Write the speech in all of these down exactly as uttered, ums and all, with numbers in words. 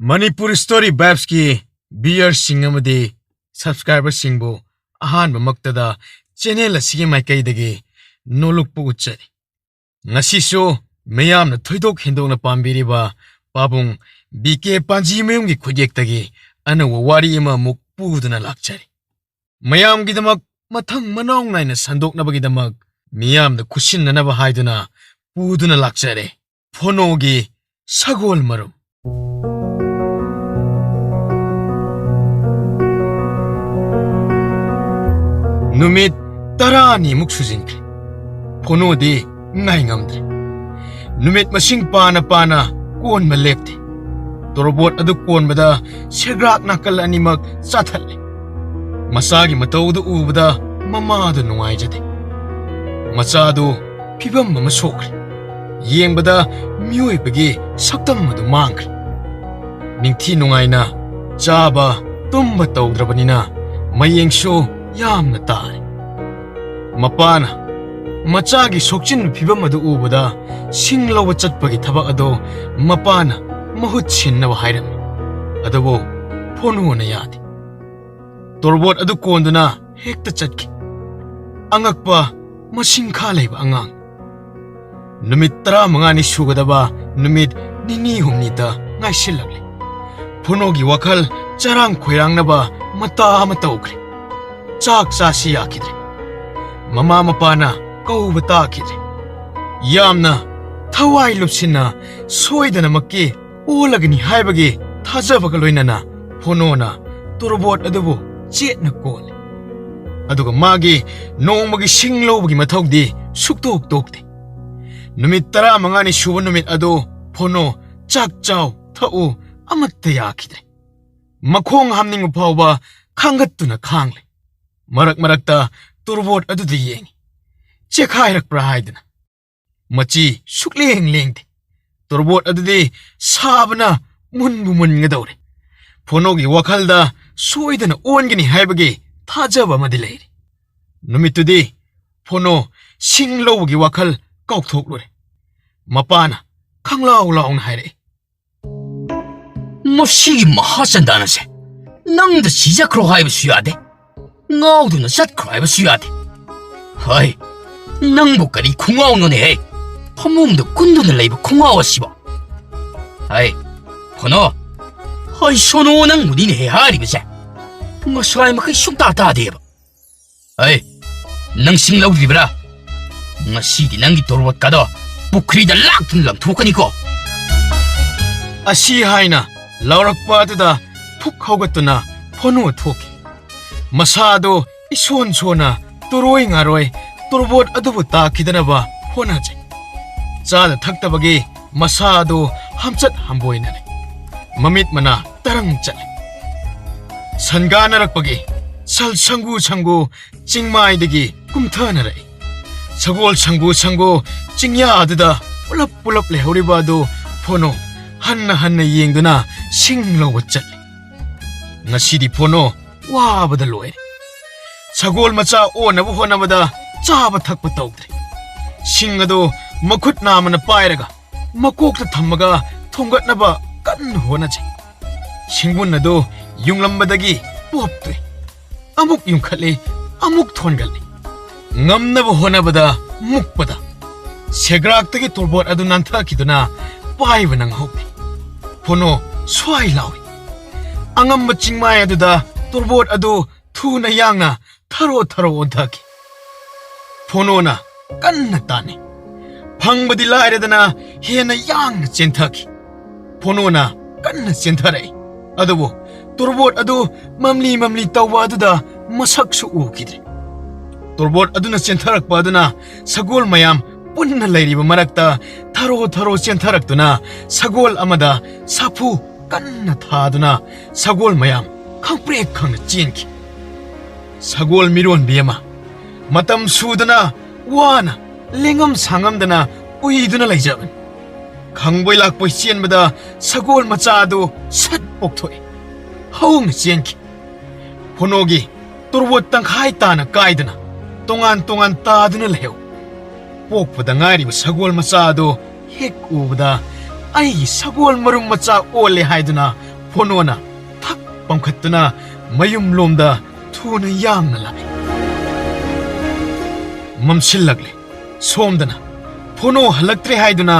Manipur story ꯚꯥꯏꯕꯁꯀꯤ ꯚ꯭ꯌꯨꯌꯔꯁꯤꯡ ꯑꯃꯗꯤ ꯁꯕꯁꯀ꯭ꯔꯥꯏꯕꯔꯁꯤꯡꯕꯨ ꯑꯍꯥꯟꯕꯃꯛꯇꯗ channel ꯑꯁꯤꯒꯤ ꯃꯥꯏꯀꯩꯗꯒꯤ ꯅꯣꯂꯨꯛꯄ ꯎꯠꯆꯔꯤ꯫ ꯉꯁꯤꯁꯨ ꯃꯤꯌꯥꯝꯅ ꯊꯣꯏꯗꯣꯛ ꯍꯦꯟꯗꯣꯛꯅ ꯄꯥꯝꯕꯤꯔꯤꯕ ꯄꯥꯕꯨꯡ ꯕꯤ ꯀꯦ ꯄꯥꯟꯖꯤꯃꯌꯨꯝꯒꯤ ꯈꯨꯠꯌꯦꯛꯇꯒꯤ ꯑꯅꯧꯕ ꯋꯥꯔꯤ ꯑꯃꯃꯨꯛ ꯄꯨꯗꯨꯅ ꯂꯥꯛꯆꯔꯤ꯫ ꯃꯌꯥꯝꯒꯤꯗꯃꯛ ꯃꯊꯪ ꯃꯅꯥꯎ ꯅꯥꯏꯅ ꯁꯟꯗꯣꯛꯅꯕꯒꯤꯗꯃꯛ ꯃꯤꯌꯥꯝꯅ ꯈꯨꯠꯁꯤꯟꯅꯅꯕ ꯍꯥꯏꯗꯨꯅ ꯄꯨꯗꯨꯅ ꯂꯥꯛꯆꯔꯦ꯫ ꯐꯣꯅꯣꯒꯤ ꯁꯒꯣꯜ ꯃꯔꯨꯝ꯫ ꯅꯨꯃꯤꯠ ꯇꯔꯥꯅꯤꯃꯨꯛ ꯁꯨꯖꯤꯟꯈ꯭ꯔꯦ꯫ ꯐꯣꯅꯣꯗꯤ ꯉꯥꯏ ꯉꯝꯗ꯭ꯔꯦ꯫ ꯅꯨꯃꯤꯠ ꯃꯁꯤꯡ ꯄꯥꯅ ꯄꯥꯅ ꯀꯣꯟꯕ ꯂꯦꯞꯇꯦ꯫ ꯇꯣꯔꯕꯣꯠ ꯑꯗꯨ ꯀꯣꯟꯕꯗ ꯁꯦꯒ꯭ꯔꯥꯛ ꯅꯥꯀꯜ ꯑꯅꯤꯃꯛ ꯆꯥꯊꯠꯂꯦ꯫ ꯃꯆꯥꯒꯤ ꯃꯇꯧꯗꯨ ꯎꯕꯗ ꯃꯃꯥꯗꯨ ꯅꯨꯡꯉꯥꯏꯖꯗꯦ꯫ ꯃꯆꯥꯗꯨ ꯐꯤꯕꯝ ꯑꯃ ꯁꯣꯛꯈ꯭ꯔꯦ꯫ ꯌꯦꯡꯕꯗ ꯃꯤꯑꯣꯏꯕꯒꯤ ꯁꯛꯇꯝ ꯑꯗꯨ ꯃꯥꯡꯈ꯭ꯔꯦ꯫ ꯅꯤꯡꯊꯤ ꯅꯨꯡꯉꯥꯏꯅ ꯆꯥꯕ ꯇꯨꯝꯕ ꯇꯧꯗ꯭ꯔꯕꯅꯤꯅ ꯃꯌꯦꯡꯁꯨ ꯌꯥꯝꯅ ꯇꯥꯔꯦ꯫ ꯃꯄꯥꯅ ꯃꯆꯥꯒꯤ ꯁꯣꯛꯆꯤꯟꯕ ꯐꯤꯕꯝ ꯑꯗꯨ ꯎꯕꯗ ꯁꯤꯡ ꯂꯧꯕ ꯆꯠꯄꯒꯤ ꯊꯕꯛ ꯑꯗꯨ ꯃꯄꯥꯅ ꯃꯍꯨꯠ ꯁꯤꯟꯅꯕ ꯍꯥꯏꯔꯝꯃꯤ꯫ ꯑꯗꯨꯕꯨ ꯐꯣꯅꯣꯅ ꯌꯥꯗꯦ꯫ ꯇꯣꯔꯕꯣꯠ ꯑꯗꯨ ꯀꯣꯟꯗꯨꯅ ꯍꯦꯛꯇ ꯆꯠꯈꯤ꯫ ꯑꯉꯛꯄ ꯃꯁꯤꯡꯈꯥ ꯂꯩꯕ ꯑꯉꯥꯡ꯫ ꯅꯨꯃꯤꯠ ꯇꯔꯥꯃꯉꯥꯅꯤ ꯁꯨꯒꯗꯕ ꯅꯨꯃꯤꯠ ꯅꯤꯅꯤ ꯍꯨꯝꯅꯤꯇ ꯉꯥꯏꯁꯤꯜꯂꯛꯂꯦ꯫ ꯐꯣꯅꯣꯒꯤ ꯋꯥꯈꯜ ꯆꯔꯥꯡ ꯈꯣꯏꯔꯥꯡꯅꯕ ꯃꯇꯥ ꯑꯃ ꯇꯧꯈ꯭ꯔꯦ꯫ ꯆꯥꯛ ꯆꯥꯁꯤ ꯌꯥꯈꯤꯗ꯭ꯔꯦ꯫ ꯃꯃꯥ ꯃꯄꯥꯅ ꯀꯧꯕ ꯇꯥꯈꯤꯗ꯭ꯔꯦ꯫ ꯌꯥꯝꯅ ꯊꯋꯥꯏ ꯂꯨꯞꯁꯤꯟꯅ ꯁꯣꯏꯗꯅꯃꯛꯀꯤ ꯑꯣꯜꯂꯒꯅꯤ ꯍꯥꯏꯕꯒꯤ ꯊꯥꯖꯕꯒ ꯂꯣꯏꯅꯅ ꯐꯣꯅꯣꯅ ꯇꯣꯔꯕꯣꯠ ꯑꯗꯨꯕꯨ ꯆꯦꯠꯅ ꯀꯣꯜꯂꯤ꯫ ꯑꯗꯨꯒ ꯃꯥꯒꯤ ꯅꯣꯡꯃꯒꯤ ꯁꯤꯡ ꯂꯧꯕꯒꯤ ꯃꯊꯧꯗꯤ ꯁꯨꯛꯇꯣꯛ ꯇꯣꯛꯇꯦ꯫ ꯅꯨꯃꯤꯠ ꯇꯔꯥꯃꯉꯥꯅꯤ ꯁꯨꯕ ꯅꯨꯃꯤꯠ ꯑꯗꯨ ꯐꯣꯅꯣ ꯆꯥꯛ ꯆꯥꯎ, ꯊꯛꯎ ꯑꯃꯠꯇ ꯌꯥꯈꯤꯗ꯭ꯔꯦ꯫ ꯃꯈꯣꯡ ꯍꯥꯝꯅꯤꯡꯕ ꯐꯥꯎꯕ ꯈꯥꯡꯒꯠꯇꯨꯅ ꯈꯥꯡꯂꯦ꯫ ꯃꯔꯛ ꯃꯔꯛꯇ ꯇꯣꯔꯕꯣꯠ ꯑꯗꯨꯗ ꯌꯦꯡꯉꯤ꯫ ꯆꯦꯈꯥꯏꯔꯛꯄ꯭ꯔꯥ ꯍꯥꯏꯗꯅ꯫ ꯃꯆꯤ ꯁꯨꯛꯂꯦꯡ ꯂꯦꯡꯗꯦ꯫ ꯇꯣꯔꯕꯣꯠ ꯑꯗꯨꯗꯤ ꯁꯥꯕꯅ ꯃꯨꯟꯕꯨ ꯃꯨꯟꯒꯗꯧꯔꯦ꯫ ꯐꯣꯅꯣꯒꯤ ꯋꯥꯈꯜꯗ ꯁꯣꯏꯗꯅ ꯑꯣꯟꯒꯅꯤ ꯍꯥꯏꯕꯒꯤ ꯊꯥꯖꯕ ꯑꯃꯗꯤ ꯂꯩꯔꯤ꯫ ꯅꯨꯃꯤꯠꯇꯨꯗꯤ ꯐꯣꯅꯣ ꯁꯤꯡ ꯂꯧꯕꯒꯤ ꯋꯥꯈꯜ ꯀꯥꯎꯊꯣꯛꯂꯨꯔꯦ꯫ ꯃꯄꯥꯅ ꯈꯪꯂꯥꯎ ꯂꯥꯎꯅ ꯍꯥꯏꯔꯛꯏ꯫ ꯃꯁꯤꯒꯤ ꯃꯍꯥꯆꯟꯗꯥꯟ ꯑꯁꯦ ꯅꯪꯗ ꯁꯤꯖꯈ꯭ꯔꯣ ꯍꯥꯏꯕꯁꯨ ꯌꯥꯗꯦ, ꯉꯥꯎꯗꯨꯅ ꯆꯠꯈ꯭ꯔꯣ ꯍꯥꯏꯕꯁꯨ ꯌꯥꯗꯦ꯫ ꯍꯩ, ꯅꯪꯕꯨ ꯀꯔꯤ ꯈꯨꯉꯥꯎꯅꯣꯅꯦꯍꯦ? ꯐꯃꯨꯡꯗ ꯀꯨꯟꯗꯨꯅ ꯂꯩꯕ ꯈꯨꯉꯥꯎ ꯑꯁꯤꯕꯣ? ꯍꯩ, ꯐꯣꯅꯣ, ꯍꯩ, ꯁꯣꯅꯣ, ꯅꯪꯕꯨꯅꯤꯅꯦꯍꯦ ꯍꯥꯏꯔꯤꯕꯁꯦ꯫ ꯉꯁꯥꯏ ꯃꯈꯩ ꯁꯨꯡꯇꯥ ꯇꯥꯗꯦꯕ꯫ ꯍꯩ, ꯅꯪ ꯁꯤꯡ ꯂꯧꯗ꯭ꯔꯤꯕ꯭ꯔꯥ? ꯉꯁꯤꯗꯤ ꯅꯪꯒꯤ ꯇꯣꯔꯕꯣꯠꯀꯗꯣ ꯄꯨꯈ꯭ꯔꯤꯗ ꯂꯥꯛꯇꯨꯅ ꯂꯪꯊꯣꯛꯀꯅꯤꯀꯣ꯫ ꯑꯁꯤ ꯍꯥꯏꯅ ꯂꯥꯎꯔꯛꯄ ꯑꯗꯨꯗ ꯐꯨꯛ ꯍꯧꯒꯠꯇꯨꯅ ꯐꯣꯅꯣ ꯊꯣꯛꯈꯤ꯫ ꯃꯁꯥꯗꯣ ꯏꯁꯣꯟ ꯁꯣꯟꯅ ꯇꯨꯔꯣꯏ ꯉꯥꯔꯣꯏ ꯇꯣꯔꯕꯣꯠ ꯑꯗꯨꯕꯨ ꯇꯥꯈꯤꯗꯅꯕ ꯍꯣꯠꯅꯖꯩ꯫ ꯆꯥꯗ ꯊꯛꯇꯕꯒꯤ ꯃꯁꯥ ꯑꯗꯨ ꯍꯝꯆꯠ ꯍꯝꯕꯣꯏꯅꯔꯦ꯫ ꯃꯃꯤꯠ ꯃꯅꯥ ꯇꯔꯪ ꯆꯠꯂꯦ꯫ ꯁꯟꯒꯥꯅꯔꯛꯄꯒꯤ ꯁꯜ ꯁꯪꯒꯨ ꯁꯪꯒꯨ ꯆꯤꯡꯃꯥꯏꯗꯒꯤ ꯀꯨꯝꯊꯅꯔꯛꯏ꯫ ꯁꯒꯣꯜ ꯁꯪꯒꯨ ꯁꯪꯒꯨ ꯆꯤꯡꯌꯥ ꯑꯗꯨꯗ ꯄꯨꯂꯞ ꯄꯨꯂꯞ ꯂꯩꯍꯧꯔꯤꯕ ꯑꯗꯨ ꯐꯣꯅꯣ ꯍꯟꯅ ꯍꯟꯅ ꯌꯦꯡꯗꯨꯅ ꯁꯤꯡ ꯂꯧꯕ ꯆꯠꯂꯤ꯫ ꯉꯁꯤꯗꯤ ꯐꯣꯅꯣ ꯋꯥꯕꯗ ꯂꯣꯏꯔꯦ꯫ ꯁꯒꯣꯜ ꯃꯆꯥ ꯑꯣꯟꯅꯕ ꯍꯣꯠꯅꯕꯗ ꯆꯥꯕ ꯊꯛꯄ ꯇꯧꯗ꯭ꯔꯦ꯫ ꯁꯤꯡ ꯑꯗꯨ ꯃꯈꯨꯠ ꯅꯥꯝꯃꯅ ꯄꯥꯏꯔꯒ ꯃꯀꯣꯛꯇ ꯊꯝꯃꯒ ꯊꯣꯡꯒꯠꯅꯕ ꯀꯟꯅ ꯍꯣꯠꯅꯖꯩ꯫ ꯁꯤꯡꯕꯨꯟ ꯑꯗꯨ ꯌꯨꯡꯂꯝꯕꯗꯒꯤ ꯄꯣꯞ ꯇꯨꯏ꯫ ꯑꯃꯨꯛ ꯌꯨꯡꯈꯠꯂꯤ, ꯑꯃꯨꯛ ꯊꯣꯟꯒꯠꯂꯤ꯫ ꯉꯝꯅꯕ ꯍꯣꯠꯅꯕꯗ ꯃꯨꯛꯄꯗ ꯁꯦꯒ꯭ꯔꯥꯛꯇꯒꯤ ꯇꯣꯔꯕꯣꯠ ꯑꯗꯨ ꯅꯥꯟꯊꯈꯤꯗꯨꯅ ꯄꯥꯏꯕ ꯅꯪꯍꯧꯗꯦ꯫ ꯐꯣꯅꯣ ꯁ꯭ꯋꯥꯏ ꯂꯥꯎꯏ꯫ ꯑꯉꯝꯕ ꯆꯤꯡꯃꯥꯏ ꯑꯗꯨꯗ ꯇꯣꯔꯕꯣꯠ ꯑꯗꯨ ꯊꯨꯅ ꯌꯥꯡꯅ ꯊꯔꯣ ꯊꯔꯣ ꯑꯣꯟꯊꯈꯤ꯫ ꯐꯣꯅꯣꯅ ꯀꯟꯅ ꯇꯥꯟꯅꯩ꯫ ꯐꯪꯕꯗꯤ ꯂꯥꯏꯔꯗꯅ ꯍꯦꯟꯅ ꯌꯥꯡꯅ ꯆꯦꯟꯊꯈꯤ꯫ ꯐꯣꯅꯣꯅ ꯀꯟꯅ ꯆꯦꯟꯊꯔꯛꯏ꯫ ꯑꯗꯨꯕꯨ ꯇꯣꯔꯕꯣꯠ ꯑꯗꯨ ꯃꯝꯂꯤ ꯃꯝꯂꯤ ꯇꯧꯕ ꯑꯗꯨꯗ ꯃꯁꯛꯁꯨ ꯎꯈꯤꯗ꯭ꯔꯦ꯫ ꯇꯣꯔꯕꯣꯠ ꯑꯗꯨꯅ ꯆꯦꯟꯊꯔꯛꯄ ꯑꯗꯨꯅ ꯁꯒꯣꯜ ꯃꯌꯥꯝ ꯄꯨꯟꯅ ꯂꯩꯔꯤꯕ ꯃꯔꯛꯇ ꯊꯔꯣ ꯊꯔꯣ ꯆꯦꯟꯊꯔꯛꯇꯨꯅ ꯁꯒꯣꯜ ꯑꯃꯗ ꯁꯥꯐꯨ ꯀꯟꯅ ꯊꯥꯗꯨꯅ ꯁꯒꯣꯜ ꯃꯌꯥꯝ ꯈꯪꯄ꯭ꯔꯦꯛ ꯈꯪꯅ ꯆꯦꯟꯈꯤ꯫ ꯁꯒꯣꯜ ꯃꯤꯔꯣꯟꯕꯤ ꯑꯃ ꯃꯇꯝ ꯁꯨꯗꯅ ꯋꯥꯅ ꯂꯦꯡꯉꯝ ꯁꯥꯡꯉꯝꯗꯅ ꯎꯏꯗꯨꯅ ꯂꯩꯖꯕꯅꯤ꯫ ꯈꯪꯕꯣꯏ ꯂꯥꯛꯄꯣꯏ ꯆꯦꯟꯕꯗ ꯁꯒꯣꯜ ꯃꯆꯥ ꯑꯗꯨ ꯁꯠ ꯄꯣꯛꯊꯣꯛꯏ꯫ ꯍꯧꯅ ꯆꯦꯟꯈꯤ꯫ ꯐꯣꯅꯣꯒꯤ ꯇꯣꯔꯕꯣꯠ ꯇꯪꯈꯥꯏ ꯇꯥꯅ ꯀꯥꯏꯗꯨꯅ ꯇꯣꯉꯥꯟ ꯇꯣꯉꯥꯟ ꯇꯥꯗꯨꯅ ꯂꯩꯍꯧꯏ꯫ ꯄꯣꯛꯄꯗ ꯉꯥꯏꯔꯤꯕ ꯁꯒꯣꯜ ꯃꯆꯥ ꯑꯗꯨ ꯍꯦꯛ ꯎꯕꯗ ꯑꯩꯒꯤ ꯁꯒꯣꯜ ꯃꯔꯨꯝ ꯃꯆꯥ ꯑꯣꯜꯂꯦ ꯍꯥꯏꯗꯨꯅ ꯐꯣꯅꯣꯅ ꯊꯛ ꯄꯥꯝꯈꯠꯇꯨꯅ ꯃꯌꯨꯝꯂꯣꯝꯗ ꯊꯨꯅ ꯌꯥꯡꯅ ꯂꯥꯛꯏ꯫ ꯃꯝꯁꯤꯜꯂꯛꯂꯦ꯫ ꯁꯣꯝꯗꯅ ꯐꯣꯅꯣ ꯍꯜꯂꯛꯇ꯭ꯔꯦ ꯍꯥꯏꯗꯨꯅ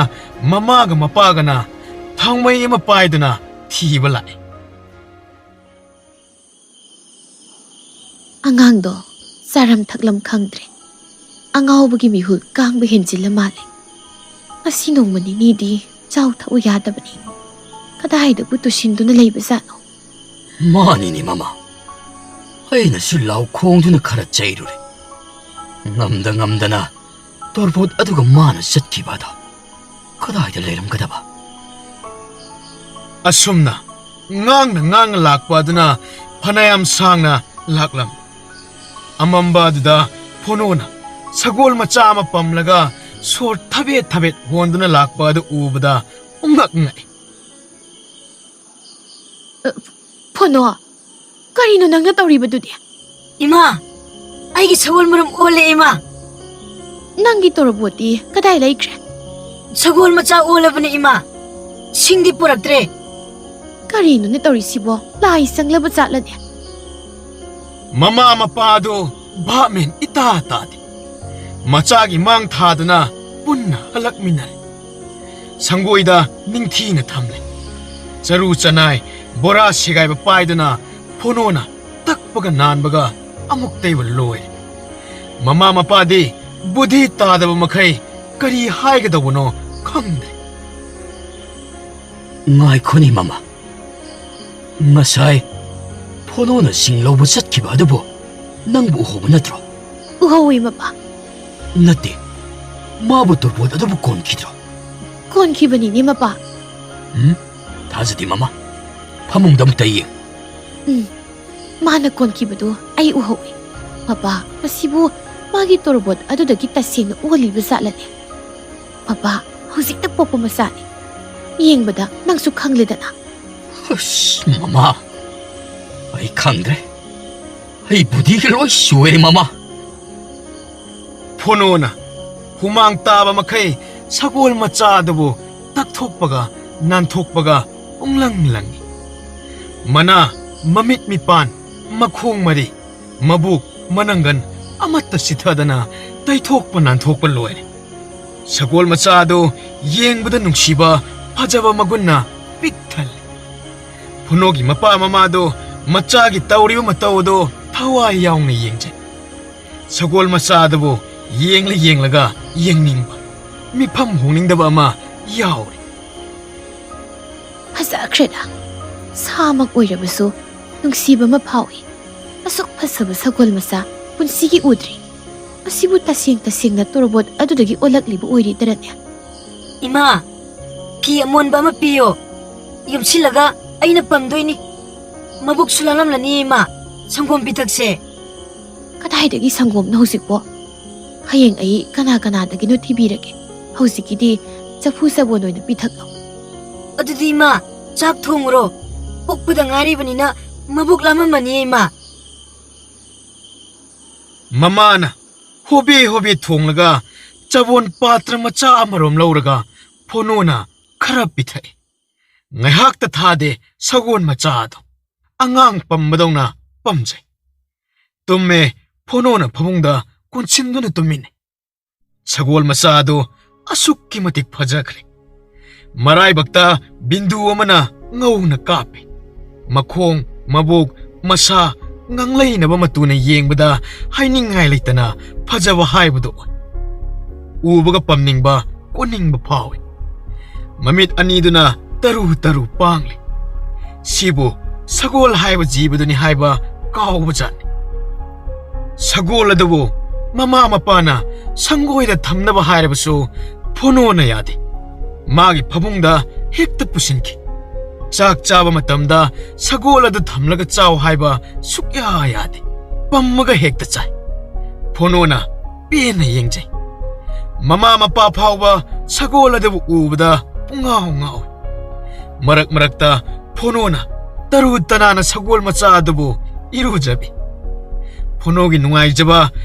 ꯃꯃꯥꯒ ꯃꯄꯥꯒꯅ ꯊꯥꯎꯃꯩ ꯑꯃ ꯄꯥꯏꯗꯨꯅ ꯊꯤꯕ ꯂꯥꯛꯏ꯫ ꯑꯉꯥꯡꯗꯣ ꯆꯥꯔꯝ ꯊꯛꯂꯝ ꯈꯪꯗ꯭ꯔꯦ꯫ ꯑꯉꯥꯎꯕꯒꯤ ꯃꯤꯍꯨꯜ ꯀꯥꯡꯕ ꯍꯦꯟꯖꯤꯜꯂ ꯃꯥꯜꯂꯦ꯫ ꯉꯁꯤ ꯅꯣꯡꯃ ꯅꯤꯅꯤꯗꯤ ꯆꯥꯎ ꯊꯛꯎ ꯌꯥꯗꯕꯅꯤ꯫ ꯀꯗꯥꯏꯗꯕꯨ ꯇꯨꯁꯤꯟꯗꯨꯅ ꯂꯩꯕꯖꯥꯠꯅꯣ? ꯃꯥꯅꯤꯅꯦ ꯃꯃꯥ, ꯑꯩꯅꯁꯨ ꯂꯥꯎ ꯈꯣꯡꯗꯨꯅ ꯈꯔ ꯆꯩꯔꯨꯔꯦ꯫ ꯉꯝꯗ ꯉꯝꯗꯅ ꯇꯣꯔꯕꯣꯠ ꯑꯗꯨꯒ ꯃꯥꯅ ꯆꯠꯈꯤꯕ ꯑꯗꯣ ꯀꯗꯥꯏꯗ ꯂꯩꯔꯝꯒꯗꯕ? ꯑꯁꯨꯝꯅ ꯉꯥꯡꯅ ꯉꯥꯡꯅ ꯂꯥꯛꯄ ꯑꯗꯨꯅ ꯐꯅꯌꯥꯝ ꯁꯥꯡꯅ ꯂꯥꯛꯂꯝ꯫ ꯑꯃꯝꯕ ꯑꯗꯨꯗ ꯐꯣꯅꯣꯅ ꯁꯒꯣꯜ ꯃꯆꯥ ꯑꯃ ꯄꯝꯂꯒ ꯁꯣꯔ ꯊꯕꯦꯠ ꯊꯕꯦꯠ ꯍꯣꯟꯗꯨꯅ ꯂꯥꯛꯄ ꯑꯗꯨ ꯎꯕꯗ ꯄꯨꯡꯉꯛ ꯉꯛꯏ꯫ ꯐꯣꯅꯣ, ꯀꯔꯤꯅꯣ ꯅꯪꯅ ꯇꯧꯔꯤꯕꯗꯨꯗꯤ? ꯏꯃꯥ, ꯑꯩꯒꯤ ꯁꯒꯣꯜ ꯃꯔꯨꯝ ꯑꯣꯜꯂꯦ, ꯏꯃꯥ꯫ ꯅꯪꯒꯤ ꯇꯣꯔꯕꯣꯠꯇꯤ ꯀꯗꯥꯏ ꯂꯩꯈ꯭ꯔꯦ? ꯁꯒꯣꯜ ꯃꯆꯥ ꯑꯣꯜꯂꯕꯅꯦ, ꯏꯃꯥ꯫ ꯁꯤꯡꯗꯤ ꯄꯨꯔꯛꯇ꯭ꯔꯦ꯫ ꯀꯔꯤꯅꯣꯅꯦ ꯇꯧꯔꯤꯁꯤꯕꯣ? ꯂꯥꯏ ꯆꯪꯂꯕ ꯖꯥꯠꯂꯅꯦ? ꯃꯃꯥ ꯃꯄꯥꯗꯨ ꯚꯥꯞ ꯃꯦꯟ ꯏꯇꯥ ꯇꯥꯗꯦ꯫ ꯃꯆꯥꯒꯤ ꯃꯥꯡ ꯊꯥꯗꯨꯅ ꯄꯨꯟꯅ ꯍꯜꯂꯛꯃꯤꯟꯅꯔꯦ꯫ ꯁꯪꯒꯣꯏꯗ ꯅꯤꯡꯊꯤꯅ ꯊꯝꯂꯦ꯫ ꯆꯔꯨ ꯆꯅꯥꯏ, ꯕꯣꯔꯥ ꯁꯦꯒꯥꯏꯕ ꯄꯥꯏꯗꯨꯅ ꯐꯣꯅꯣꯅ ꯇꯛꯄꯒ ꯅꯥꯟꯕꯒ ꯑꯃꯨꯛꯇꯩꯕ ꯂꯣꯏꯔꯦ꯫ ꯃꯃꯥ ꯃꯄꯥꯗꯤ ꯕꯨꯙꯤ ꯇꯥꯗꯕ ꯃꯈꯩ ꯀꯔꯤ ꯍꯥꯏꯒꯗꯧꯕꯅꯣ ꯈꯪꯗ꯭ꯔꯦ꯫ ꯉꯥꯏꯈꯣꯅꯦ ꯃꯃꯥ, ꯉꯁꯥꯏ ꯐꯣꯅꯣꯅ ꯁꯤꯡ ꯂꯧꯕ ꯆꯠꯈꯤꯕ ꯑꯗꯨꯕꯨ ꯅꯪꯕꯨ ꯎꯍꯧꯕ ꯅꯠꯇ꯭ꯔꯣ? ꯎꯍꯧꯏ ꯃꯄꯥ꯫ ꯅꯠꯇꯦ, ꯃꯥꯕꯨ ꯇꯣꯔꯕꯣꯠ ꯑꯗꯨꯕꯨ ꯀꯣꯟꯈꯤꯗ꯭ꯔꯣ? ꯀꯣꯟꯈꯤꯕꯅꯤꯅꯦ ꯃꯄꯥ꯫ ꯎꯝ? ꯊꯥꯖꯗꯦ ꯃꯃꯥ꯫ ꯐꯃꯨꯡꯗ ꯑꯃꯨꯛꯇ ꯌꯦꯡ꯫ ꯎꯝ, ꯃꯥꯅ ꯀꯣꯟꯈꯤꯕꯗꯨ ꯑꯩ ꯎꯍꯧꯏ꯫ ꯃꯄꯥ, ꯃꯁꯤꯕꯨ ꯃꯥꯒꯤ ꯇꯣꯔꯕꯣꯠ ꯑꯗꯨꯗꯒꯤ ꯇꯁꯦꯡꯅ ꯑꯣꯜꯂꯤꯕ ꯖꯥꯠꯂꯅꯦ? ꯃꯄꯥ, ꯍꯧꯖꯤꯛꯇ ꯄꯣꯛꯄ ꯃꯆꯥꯅꯤ꯫ ꯌꯦꯡꯕꯗ ꯅꯪꯁꯨ ꯈꯪꯂꯦꯗꯅ꯫ ꯑꯁ, ꯃꯃꯥ, ꯑꯩ ꯈꯪꯗ꯭ꯔꯦ꯫ ꯑꯩ ꯕꯨꯙꯤꯒ ꯂꯣꯏ ꯁꯣꯏꯔꯦ, ꯃꯃꯥ꯫ ꯐꯣꯅꯣꯅ ꯍꯨꯃꯥꯡ ꯇꯥꯕ ꯃꯈꯩ ꯁꯒꯣꯜ ꯃꯆꯥ ꯑꯗꯨꯕꯨ ꯇꯛꯊꯣꯛꯄꯒ ꯅꯥꯟꯊꯣꯛꯄꯒ ꯄꯨꯡꯂꯪ ꯂꯪꯏ꯫ ꯃꯅꯥ, ꯃꯃꯤꯠ ꯃꯤꯄꯥꯟ, ꯃꯈꯣꯡ ꯃꯔꯤ, ꯃꯕꯨꯛ, ꯃꯅꯪꯒꯟ ꯑꯃꯠꯇ ꯆꯤꯊꯗꯅ ꯇꯩꯊꯣꯛꯄ ꯅꯥꯟꯊꯣꯛꯄ ꯂꯣꯏꯔꯦ꯫ ꯁꯒꯣꯜ ꯃꯆꯥꯗꯨ ꯌꯦꯡꯕꯗ ꯅꯨꯡꯁꯤꯕ, ꯐꯖꯕ ꯃꯒꯨꯟꯅ ꯄꯤꯛ ꯊꯜꯂꯤ꯫ ꯐꯨꯅꯣꯒꯤ ꯃꯄꯥ ꯃꯃꯥꯗꯣ ꯃꯆꯥꯒꯤ ꯇꯧꯔꯤꯕ ꯃꯇꯧ ꯑꯗꯣ ꯊꯋꯥꯏ ꯌꯥꯎꯅ ꯌꯦꯡꯖꯩ꯫ ꯁꯒꯣꯜ ꯃꯆꯥ ꯑꯗꯨꯕꯨ ꯌꯦꯡꯂ ꯌꯦꯡꯂꯒ ꯌꯦꯡꯅꯤꯡꯕ, ꯃꯤꯐꯝ ꯍꯣꯡꯅꯤꯡꯗꯕ ꯑꯃ ꯌꯥꯎꯔꯤ꯫ ꯐꯖꯈ꯭ꯔꯦꯗ꯫ ꯁꯥꯃꯛ ꯑꯣꯏꯔꯕꯁꯨ ꯅꯨꯡꯁꯤꯕ ꯑꯃ ꯐꯥꯎꯏ꯫ ꯑꯁꯨꯛ ꯐꯖꯕ ꯁꯒꯣꯜ ꯃꯆꯥ ꯄꯨꯟꯁꯤꯒꯤ ꯎꯗ꯭ꯔꯤ꯫ ꯃꯁꯤꯕꯨ ꯇꯁꯦꯡ ꯇꯁꯦꯡꯅ ꯇꯣꯔꯕꯣꯠ ꯑꯗꯨꯗꯒꯤ ꯑꯣꯜꯂꯛꯂꯤꯕ ꯑꯣꯏꯔꯤꯗꯔꯅꯦ? ꯏꯃꯥ, ꯐꯤ ꯑꯃꯣꯟꯕ ꯑꯃ ꯄꯤꯌꯣ꯫ ꯌꯣꯝꯁꯤꯜꯂꯒ ꯑꯩꯅ ꯄꯝꯗꯣꯏꯅꯤ꯫ ꯃꯕꯨꯛꯁꯨ ꯂꯥꯂꯝꯂꯅꯤ, ꯏꯃꯥ꯫ ꯁꯪꯒꯣꯝ ꯄꯤꯊꯛꯁꯦ꯫ ꯀꯗꯥꯏꯗꯒꯤ ꯁꯪꯒꯣꯝꯅꯣ ꯍꯧꯖꯤꯛꯄꯣ? ꯍꯌꯦꯡ ꯑꯩ ꯀꯅꯥ ꯀꯅꯥꯗꯒꯤꯅꯣ ꯊꯤꯕꯤꯔꯒꯦ꯫ ꯍꯧꯖꯤꯛꯀꯤꯗꯤ ꯆꯐꯨ ꯆꯕꯣꯟ ꯑꯣꯏꯅ ꯄꯤꯊꯛꯂꯣ꯫ ꯑꯗꯨꯗꯤ ꯏꯃꯥ, ꯆꯥꯛ ꯊꯣꯡꯉꯨꯔꯣ꯫ ꯄꯣꯛꯄꯗ ꯉꯥꯏꯔꯤꯕꯅꯤꯅ ꯃꯕꯨꯛ ꯂꯥꯝꯃꯝꯃꯅꯤ, ꯏꯃꯥ꯫ ꯃꯃꯥꯅ ꯍꯣꯕꯦ ꯍꯣꯕꯦ ꯊꯣꯡꯂꯒ ꯆꯕꯣꯟ ꯄꯥꯇ꯭ꯔ ꯃꯆꯥ ꯑꯃꯔꯣꯝ ꯂꯧꯔꯒ ꯐꯣꯅꯣꯅ ꯈꯔ ꯄꯤꯊꯛꯏ꯫ ꯉꯥꯏꯍꯥꯛꯇ ꯊꯥꯗꯦ ꯁꯒꯣꯜ ꯃꯆꯥ ꯑꯗꯨ꯫ ꯑꯉꯥꯡ ꯄꯝꯕꯗꯧꯅ ꯄꯝꯖꯩ꯫ ꯇꯨꯝꯃꯦ, ꯐꯣꯅꯣꯅ ꯐꯃꯨꯡꯗ ꯀꯣꯟꯁꯤꯟꯗꯨꯅ ꯇꯨꯝꯃꯤꯟꯅꯩ꯫ ꯁꯒꯣꯜ ꯃꯆꯥ ꯑꯗꯨ ꯑꯁꯨꯛꯀꯤ ꯃꯇꯤꯛ ꯐꯖꯈ꯭ꯔꯦ꯫ ꯃꯔꯥꯏꯕꯛꯇ ꯕꯤꯟꯗꯨ ꯑꯃꯅ ꯉꯧꯅ ꯀꯥꯞꯄꯤ꯫ ꯃꯈꯣꯡ, ꯃꯕꯨꯛ, ꯃꯁꯥ, ꯉꯥꯡꯂꯩꯅꯕ ꯃꯇꯨꯅ ꯌꯦꯡꯕꯗ ꯍꯥꯏꯅꯤꯡꯉꯥꯏ ꯂꯩꯇꯅ ꯐꯖꯕ ꯍꯥꯏꯕꯗꯨ ꯑꯣꯏ꯫ ꯎꯕꯒ ꯄꯝꯅꯤꯡꯕ, ꯀꯣꯟꯅꯤꯡꯕ ꯐꯥꯎꯏ꯫ ꯃꯃꯤꯠ ꯑꯅꯤꯗꯨꯅ ꯇꯔꯨ ꯇꯔꯨ ꯄꯥꯡꯂꯤ꯫ ꯁꯤꯕꯨ ꯁꯒꯣꯜ ꯍꯥꯏꯕ ꯖꯤꯕꯗꯨꯅꯤ ꯍꯥꯏꯕ ꯀꯥꯎꯕꯖꯥꯠꯅꯤ꯫ ꯁꯒꯣꯜ ꯑꯗꯨꯕꯨ ꯃꯃꯥ ꯃꯄꯥꯅ ꯁꯪꯒꯣꯏꯗ ꯊꯝꯅꯕ ꯍꯥꯏꯔꯕꯁꯨ ꯐꯣꯅꯣꯅ ꯌꯥꯗꯦ꯫ ꯃꯥꯒꯤ ꯐꯃꯨꯡꯗ ꯍꯦꯛꯇ ꯄꯨꯁꯤꯟꯈꯤ꯫ ꯆꯥꯛ ꯆꯥꯕ ꯃꯇꯝꯗ ꯁꯒꯣꯜ ꯑꯗꯨ ꯊꯝꯂꯒ ꯆꯥꯎ ꯍꯥꯏꯕ ꯁꯨꯛꯌꯥ ꯌꯥꯗꯦ꯫ ꯄꯝꯃꯒ ꯍꯦꯛꯇ ꯆꯥꯏ꯫ ꯐꯣꯅꯣꯅ ꯄꯦꯟꯅ ꯌꯦꯡꯖꯩ꯫ ꯃꯃꯥ ꯃꯄꯥ ꯐꯥꯎꯕ ꯁꯒꯣꯜ ꯑꯗꯨꯕꯨ ꯎꯕꯗ ꯄꯨꯡꯉꯥꯎ ꯉꯥꯎꯏ꯫ ꯃꯔꯛ ꯃꯔꯛꯇ ꯐꯣꯅꯣꯅ ꯇꯔꯨ ꯇꯅꯥꯟꯅ ꯁꯒꯣꯜ ꯃꯆꯥ ꯑꯗꯨꯕꯨ ꯏꯔꯨꯖꯕꯤ꯫ ꯐꯣꯅꯣꯒꯤ ꯅꯨꯡꯉꯥꯏꯖꯕ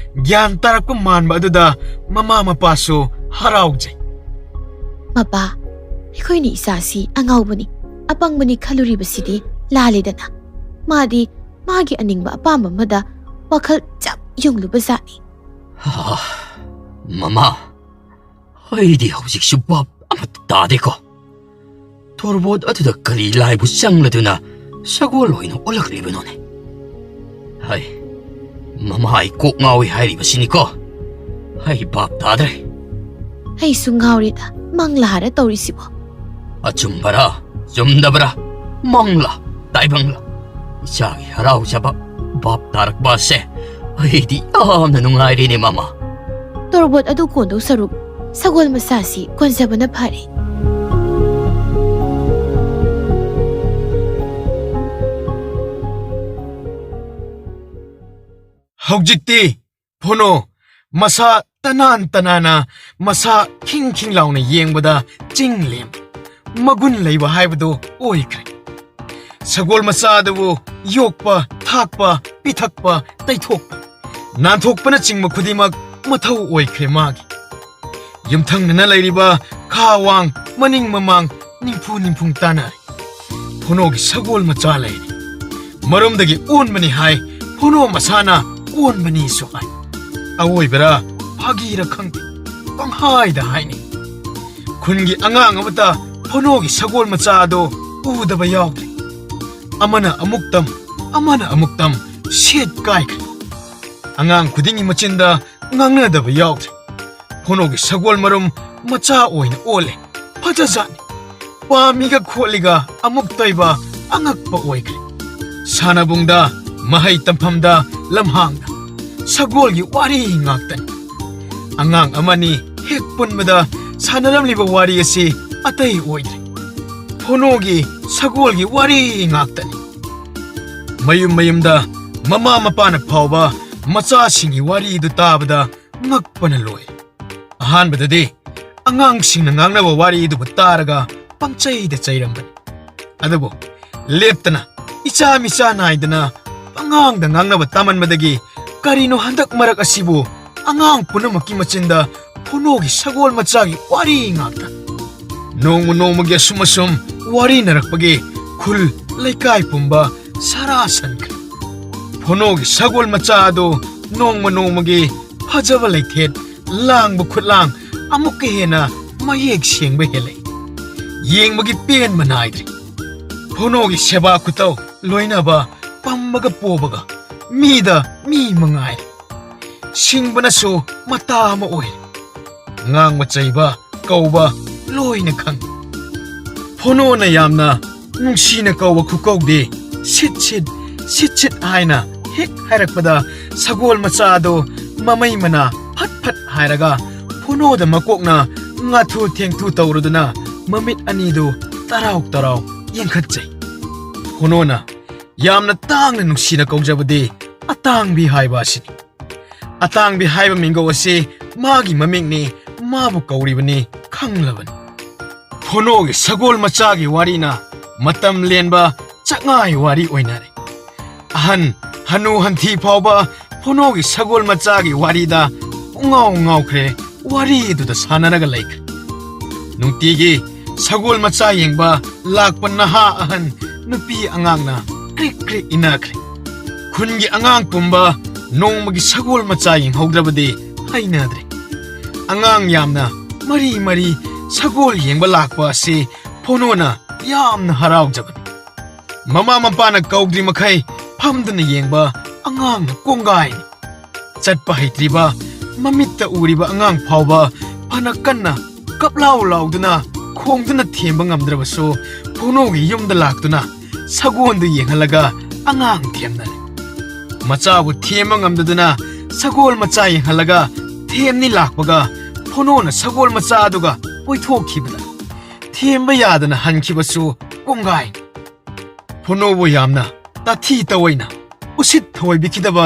ꯒ꯭ꯌꯥꯟ ꯇꯥꯔꯛꯄ ꯃꯥꯟꯕ ꯑꯗꯨꯗ ꯃꯃꯥ ꯃꯄꯥꯁꯨ ꯍꯔꯥꯎꯖꯩ꯫ ꯃꯄꯥ, ꯑꯩꯈꯣꯏꯅ ꯏꯆꯥꯁꯤ ꯑꯉꯥꯎꯕꯅꯤ, ꯑꯄꯪꯕꯅꯤ ꯈꯜꯂꯨꯔꯤꯕꯁꯤꯗꯤ ꯂꯥꯜꯂꯦꯗꯅ꯫ ꯃꯥꯗꯤ ꯃꯥꯒꯤ ꯑꯅꯤꯡꯕ ꯑꯄꯥꯝꯕ ꯑꯃꯗ ꯋꯥꯈꯜ ꯆꯞ ꯌꯨꯡꯂꯨꯕ ꯖꯥꯠꯅꯤ꯫ "ꯍꯥ, ꯃꯃꯥ, ꯑꯩꯗꯤ ꯍꯧꯖꯤꯛꯁꯨ ꯚꯥꯞ ꯑꯃꯠꯇ ꯇꯥꯗꯦꯀꯣ꯫ ꯇꯣꯔꯕꯣꯠ ꯑꯗꯨꯗ ꯀꯔꯤ ꯂꯥꯏꯕꯨ ꯆꯪꯂꯗꯨꯅ ꯁꯒꯣꯜ ꯑꯣꯏꯅ ꯑꯣꯜꯂꯛꯂꯤꯕꯅꯣꯅꯦ? ꯍꯩ, ꯃꯃꯥ, ꯑꯩ ꯀꯣꯛ ꯉꯥꯎꯏ ꯍꯥꯏꯔꯤꯕꯁꯤꯅꯤꯀꯣ꯫ ꯑꯩ ꯚꯥꯞ ꯇꯥꯗ꯭ꯔꯦ꯫ ꯑꯩꯁꯨ ꯉꯥꯎꯔꯦꯗ, ꯃꯪꯂꯥꯔ ꯇꯧꯔꯤꯁꯤꯕꯣ?" "ꯑꯆꯨꯝꯕꯔꯥ, ꯆꯨꯝꯗꯕꯔꯥ, ꯃꯪꯂꯥ, ꯇꯥꯏꯕꯪꯂꯥ? ꯏꯆꯥꯒꯤ ꯍꯔꯥꯎꯖꯕ ꯚꯥꯞ ꯇꯥꯔꯛꯄ ꯑꯁꯦ ꯑꯩꯗꯤ ꯌꯥꯝꯅ ꯅꯨꯡꯉꯥꯏꯔꯦꯅꯦ, ꯃꯃꯥ꯫" "ꯇꯣꯔꯕꯣꯠ ꯑꯗꯨ ꯀꯣꯟꯗꯧ ꯁꯔꯨꯛ ꯁꯒꯣꯜ ꯃꯆꯥꯁꯤ ꯀꯣꯟꯖꯕꯅ ꯐꯔꯦ꯫" ꯍꯧꯖꯤꯛꯇꯤ ꯐꯣꯅꯣ ꯃꯁꯥ ꯇꯅꯥꯟ ꯇꯅꯥꯟꯅ, ꯃꯁꯥ ꯈꯤꯡ ꯈꯤꯡ ꯂꯥꯎꯅ ꯌꯦꯡꯕꯗ ꯆꯤꯡ ꯂꯦꯝ, ꯃꯒꯨꯟ ꯂꯩꯕ ꯍꯥꯏꯕꯗꯨ ꯑꯣꯏꯈ꯭ꯔꯦ꯫ ꯁꯒꯣꯜ ꯃꯆꯥ ꯑꯗꯨꯕꯨ ꯌꯣꯛꯄ, ꯊꯥꯛꯄ, ꯄꯤꯊꯛꯄ, ꯇꯩꯊꯣꯛꯄ, ꯅꯥꯟꯊꯣꯛꯄꯅꯆꯤꯡꯕ ꯈꯨꯗꯤꯡꯃꯛ ꯃꯊꯧ ꯑꯣꯏꯈ꯭ꯔꯦ ꯃꯥꯒꯤ꯫ ꯌꯨꯝꯊꯪꯅꯅ ꯂꯩꯔꯤꯕ ꯈꯥ ꯋꯥꯡ, ꯃꯅꯤꯡ ꯃꯃꯥꯡ, ꯅꯤꯝꯐꯨ ꯅꯤꯝꯐꯨꯡ ꯇꯥꯟꯅꯔꯦ꯫ ꯐꯣꯅꯣꯒꯤ ꯁꯒꯣꯜ ꯃꯆꯥ ꯂꯩꯔꯦ꯫ ꯃꯔꯨꯝꯗꯒꯤ ꯑꯣꯟꯕꯅꯤ ꯍꯥꯏ, ꯐꯣꯅꯣ ꯃꯁꯥꯅ ꯑꯣꯟꯕꯅꯤꯁꯨ ꯍꯥꯏ꯫ ꯑꯋꯣꯏꯕꯔꯥ ꯐꯥꯒꯤꯔ ꯈꯪꯗꯦ, ꯄꯪꯍꯥꯏꯗ ꯍꯥꯏꯅꯩ꯫ ꯈꯨꯟꯒꯤ ꯑꯉꯥꯡ ꯑꯃꯠꯇ ꯐꯣꯅꯣꯒꯤ ꯁꯒꯣꯜ ꯃꯆꯥ ꯑꯗꯣ ꯎꯗꯕ ꯌꯥꯎꯗ꯭ꯔꯦ꯫ ꯑꯃꯅ ꯑꯃꯨꯛ ꯇꯝ, ꯑꯃꯅ ꯑꯃꯨꯛ ꯇꯝ, ꯁꯦꯠ ꯀꯥꯏꯈ꯭ꯔꯦ꯫ ꯑꯉꯥꯡ ꯈꯨꯗꯤꯡꯒꯤ ꯃꯆꯤꯟꯗ ꯉꯥꯡꯅꯗꯕ ꯌꯥꯎꯗ꯭ꯔꯦ꯫ ꯐꯣꯅꯣꯒꯤ ꯁꯒꯣꯜ ꯃꯔꯨꯝ ꯃꯆꯥ ꯑꯣꯏꯅ ꯑꯣꯜꯂꯦ꯫ ꯐꯖꯖꯥꯠꯅꯤ꯫ ꯄꯥꯝꯃꯤꯒ ꯈꯣꯠꯂꯤꯒ ꯑꯃꯨꯛ ꯇꯣꯏꯕ ꯑꯉꯛꯄ ꯑꯣꯏꯈ꯭ꯔꯦ꯫ ꯁꯥꯟꯅꯕꯨꯡꯗ, ꯃꯍꯩ ꯇꯝꯐꯝꯗ, ꯂꯝꯍꯥꯡꯗ ꯁꯒꯣꯜꯒꯤ ꯋꯥꯔꯤ ꯉꯥꯛꯇꯅꯤ꯫ ꯑꯉꯥꯡ ꯑꯃꯅꯤ ꯍꯦꯛ ꯄꯨꯟꯕꯗ ꯁꯥꯟꯅꯔꯝꯂꯤꯕ ꯋꯥꯔꯤ ꯑꯁꯤ ꯑꯇꯩ ꯑꯣꯏꯗ꯭ꯔꯦ꯫ ꯐꯣꯅꯣꯒꯤ ꯁꯒꯣꯜꯒꯤ ꯋꯥꯔꯤ ꯉꯥꯛꯇꯅꯤ꯫ ꯃꯌꯨꯝ ꯃꯌꯨꯝꯗ ꯃꯃꯥ ꯃꯄꯥꯅ ꯐꯥꯎꯕ ꯃꯆꯥꯁꯤꯡꯒꯤ ꯋꯥꯔꯤꯗꯨ ꯇꯥꯕꯗ ꯉꯛꯄꯅ ꯂꯣꯏ꯫ ꯑꯍꯥꯟꯕꯗꯗꯤ ꯑꯉꯥꯡꯁꯤꯡꯅ ꯉꯥꯡꯅꯕ ꯋꯥꯔꯤꯗꯨꯕꯨ ꯇꯥꯔꯒ ꯄꯪꯆꯩꯗ ꯆꯩꯔꯝꯕꯅꯤ꯫ ꯑꯗꯨꯕꯨ ꯂꯦꯞꯇꯅ ꯏꯆꯥ ꯃꯤꯆꯥ ꯅꯥꯏꯗꯅ ꯄꯉꯥꯡꯗ ꯉꯥꯡꯅꯕ ꯇꯥꯃꯟꯕꯗꯒꯤ ꯀꯔꯤꯅꯣ ꯍꯟꯗꯛ ꯃꯔꯛ ꯑꯁꯤꯕꯨ ꯑꯉꯥꯡ ꯄꯨꯝꯅꯃꯛꯀꯤ ꯃꯆꯤꯟꯗ ꯐꯣꯅꯣꯒꯤ ꯁꯒꯣꯜ ꯃꯆꯥꯒꯤ ꯋꯥꯔꯤ ꯉꯥꯛꯇ꯫ ꯅꯣꯡꯃ ꯅꯣꯡꯃꯒꯤ ꯑꯁꯨꯝ ꯑꯁꯨꯝ ꯋꯥꯔꯤꯅꯔꯛꯄꯒꯤ ꯈꯨꯜ ꯂꯩꯀꯥꯏ ꯄꯨꯝꯕ ꯁꯥꯔꯥ ꯁꯟꯈ꯭ꯔꯦ꯫ ꯐꯣꯅꯣꯒꯤ ꯁꯒꯣꯜ ꯃꯆꯥ ꯑꯗꯨ ꯅꯣꯡꯃ ꯅꯣꯡꯃꯒꯤ ꯐꯖꯕ ꯂꯩꯊꯦꯠ, ꯂꯥꯡꯕ ꯈꯨꯠꯂꯥꯡ ꯑꯃꯨꯛꯀ ꯍꯦꯟꯅ ꯃꯌꯦꯛ ꯁꯦꯡꯕ ꯍꯦꯜꯂꯛꯏ꯫ ꯌꯦꯡꯕꯒꯤ ꯄꯦꯟꯕ ꯅꯥꯏꯗ꯭ꯔꯦ꯫ ꯐꯣꯅꯣꯒꯤ ꯁꯦꯕꯥ ꯈꯨꯇꯧ, ꯂꯣꯏꯅꯕ, ꯄꯝꯕꯒ ꯄꯣꯕꯒ ꯃꯤꯗ ꯃꯤ ꯃꯉꯥꯏꯔꯦ꯫ ꯁꯤꯡꯕꯅꯁꯨ ꯃꯇꯥ ꯑꯃ ꯑꯣꯏꯔꯦ꯫ ꯉꯥꯡꯕ ꯆꯩꯕ ꯀꯧꯕ ꯂꯣꯏꯅ ꯈꯪꯏ꯫ ꯐꯣꯅꯣꯅ ꯌꯥꯝꯅ ꯅꯨꯡꯁꯤꯅ ꯀꯧꯕ ꯈꯨꯀꯧꯗꯤ "ꯁꯤꯠ ꯁꯤꯠ, ꯁꯤꯠ ꯁꯤꯠ" ꯍꯥꯏꯅ ꯍꯦꯛ ꯍꯥꯏꯔꯛꯄꯗ, ꯁꯒꯣꯜ ꯃꯆꯥꯗꯣ ꯃꯃꯩ ꯃꯅꯥ ꯐꯠ ꯐꯠ ꯍꯥꯏꯔꯒ ꯐꯣꯅꯣꯗ ꯃꯀꯣꯛꯅ ꯉꯥꯊꯨ ꯊꯦꯡꯊꯨ ꯇꯧꯔꯗꯨꯅ ꯃꯃꯤꯠ ꯑꯅꯤꯗꯨ ꯇꯔꯥꯎ ꯇꯔꯥꯎ ꯌꯦꯡꯈꯠꯆꯩ꯫ ꯐꯣꯅꯣꯅ ꯌꯥꯝꯅ ꯇꯥꯡꯅ ꯅꯨꯡꯁꯤꯅ ꯀꯧꯖꯕꯗꯤ "ꯑꯇꯥꯡꯕꯤ" ꯍꯥꯏꯕ ꯑꯁꯤꯅꯤ꯫ "ꯑꯇꯥꯡꯕꯤ" ꯍꯥꯏꯕ ꯃꯤꯡꯒꯧ ꯑꯁꯤ ꯃꯥꯒꯤ ꯃꯃꯤꯡꯅꯤ, ꯃꯥꯕꯨ ꯀꯧꯔꯤꯕꯅꯤ ꯈꯪꯂꯕꯅꯤ꯫ ꯐꯣꯅꯣꯒꯤ ꯁꯒꯣꯜ ꯃꯆꯥꯒꯤ ꯋꯥꯔꯤꯅ ꯃꯇꯝ ꯂꯦꯟꯕ ꯆꯥꯛꯉꯥꯏ ꯋꯥꯔꯤ ꯑꯣꯏꯅꯔꯦ꯫ ꯑꯍꯟ ꯍꯅꯨ ꯍꯟꯊꯤ ꯐꯥꯎꯕ ꯐꯣꯅꯣꯒꯤ ꯁꯒꯣꯜ ꯃꯆꯥꯒꯤ ꯋꯥꯔꯤꯗ ꯄꯨꯡꯉꯥꯎ ꯉꯥꯎꯈ꯭ꯔꯦ, ꯋꯥꯔꯤꯗꯨꯗ ꯁꯥꯟꯅꯔꯒ ꯂꯩꯈ꯭ꯔꯦ꯫ ꯅꯨꯡꯇꯤꯒꯤ ꯁꯒꯣꯜ ꯃꯆꯥ ꯌꯦꯡꯕ ꯂꯥꯛꯄ ꯅꯍꯥ ꯑꯍꯟ ꯅꯨꯄꯤ ꯑꯉꯥꯡꯅ ꯀ꯭ꯔꯤꯛ ꯀ꯭ꯔꯤꯛ ꯏꯟꯅꯈ꯭ꯔꯦ꯫ ꯈꯨꯟꯒꯤ ꯑꯉꯥꯡ ꯄꯨꯝꯕ ꯅꯣꯡꯃꯒꯤ ꯁꯒꯣꯜ ꯃꯆꯥ ꯌꯦꯡꯍꯧꯗ꯭ꯔꯕꯗꯤ ꯍꯩꯅꯗ꯭ꯔꯦ꯫ ꯑꯉꯥꯡ ꯌꯥꯝꯅ ꯃꯔꯤ ꯃꯔꯤ ꯁꯒꯣꯜ ꯌꯦꯡꯕ ꯂꯥꯛꯄ ꯑꯁꯤ ꯐꯣꯅꯣꯅ ꯌꯥꯝꯅ ꯍꯔꯥꯎꯖꯕꯅꯤ꯫ ꯃꯃꯥ ꯃꯄꯥꯅ ꯀꯧꯗ꯭ꯔꯤ ꯃꯈꯩ ꯐꯝꯗꯨꯅ ꯌꯦꯡꯕ ꯑꯉꯥꯡꯅ ꯀꯣꯡꯒꯥꯏꯅꯤ꯫ ꯆꯠꯄ ꯍꯩꯇ꯭ꯔꯤꯕ, ꯃꯃꯤꯠꯇ ꯎꯔꯤꯕ ꯑꯉꯥꯡ ꯐꯥꯎꯕ ꯐꯅ ꯀꯟꯅ ꯀꯞꯂꯥꯎ ꯂꯥꯎꯗꯨꯅ, ꯈꯣꯡꯗꯨꯅ ꯊꯦꯝꯕ ꯉꯝꯗ꯭ꯔꯕꯁꯨ, ꯐꯣꯅꯣꯒꯤ ꯌꯨꯝꯗ ꯂꯥꯛꯇꯨꯅ ꯁꯒꯣꯜꯗꯨ ꯌꯦꯡꯍꯜꯂꯒ ꯑꯉꯥꯡ ꯊꯦꯝꯅꯔꯦ꯫ ꯃꯆꯥꯕꯨ ꯊꯦꯝꯕ ꯉꯝꯗꯗꯨꯅ ꯁꯒꯣꯜ ꯃꯆꯥ ꯌꯦꯡꯍꯜꯂꯒ ꯊꯦꯝꯅꯤ ꯂꯥꯛꯄꯒ, ꯐꯣꯅꯣꯅ ꯁꯒꯣꯜ ꯃꯆꯥ ꯑꯗꯨꯒ ꯀꯣꯏꯊꯣꯛꯈꯤꯕꯗ, ꯊꯦꯝꯕ ꯌꯥꯗꯅ ꯍꯟꯈꯤꯕꯁꯨ ꯀꯣꯡꯒꯥꯏꯅꯤ꯫ ꯐꯣꯅꯣꯕꯨ ꯌꯥꯝꯅ ꯇꯥꯊꯤ ꯇꯧꯑꯣꯏꯅ ꯎꯁꯤꯠ ꯊꯧꯑꯣꯏꯕꯤꯈꯤꯗꯕ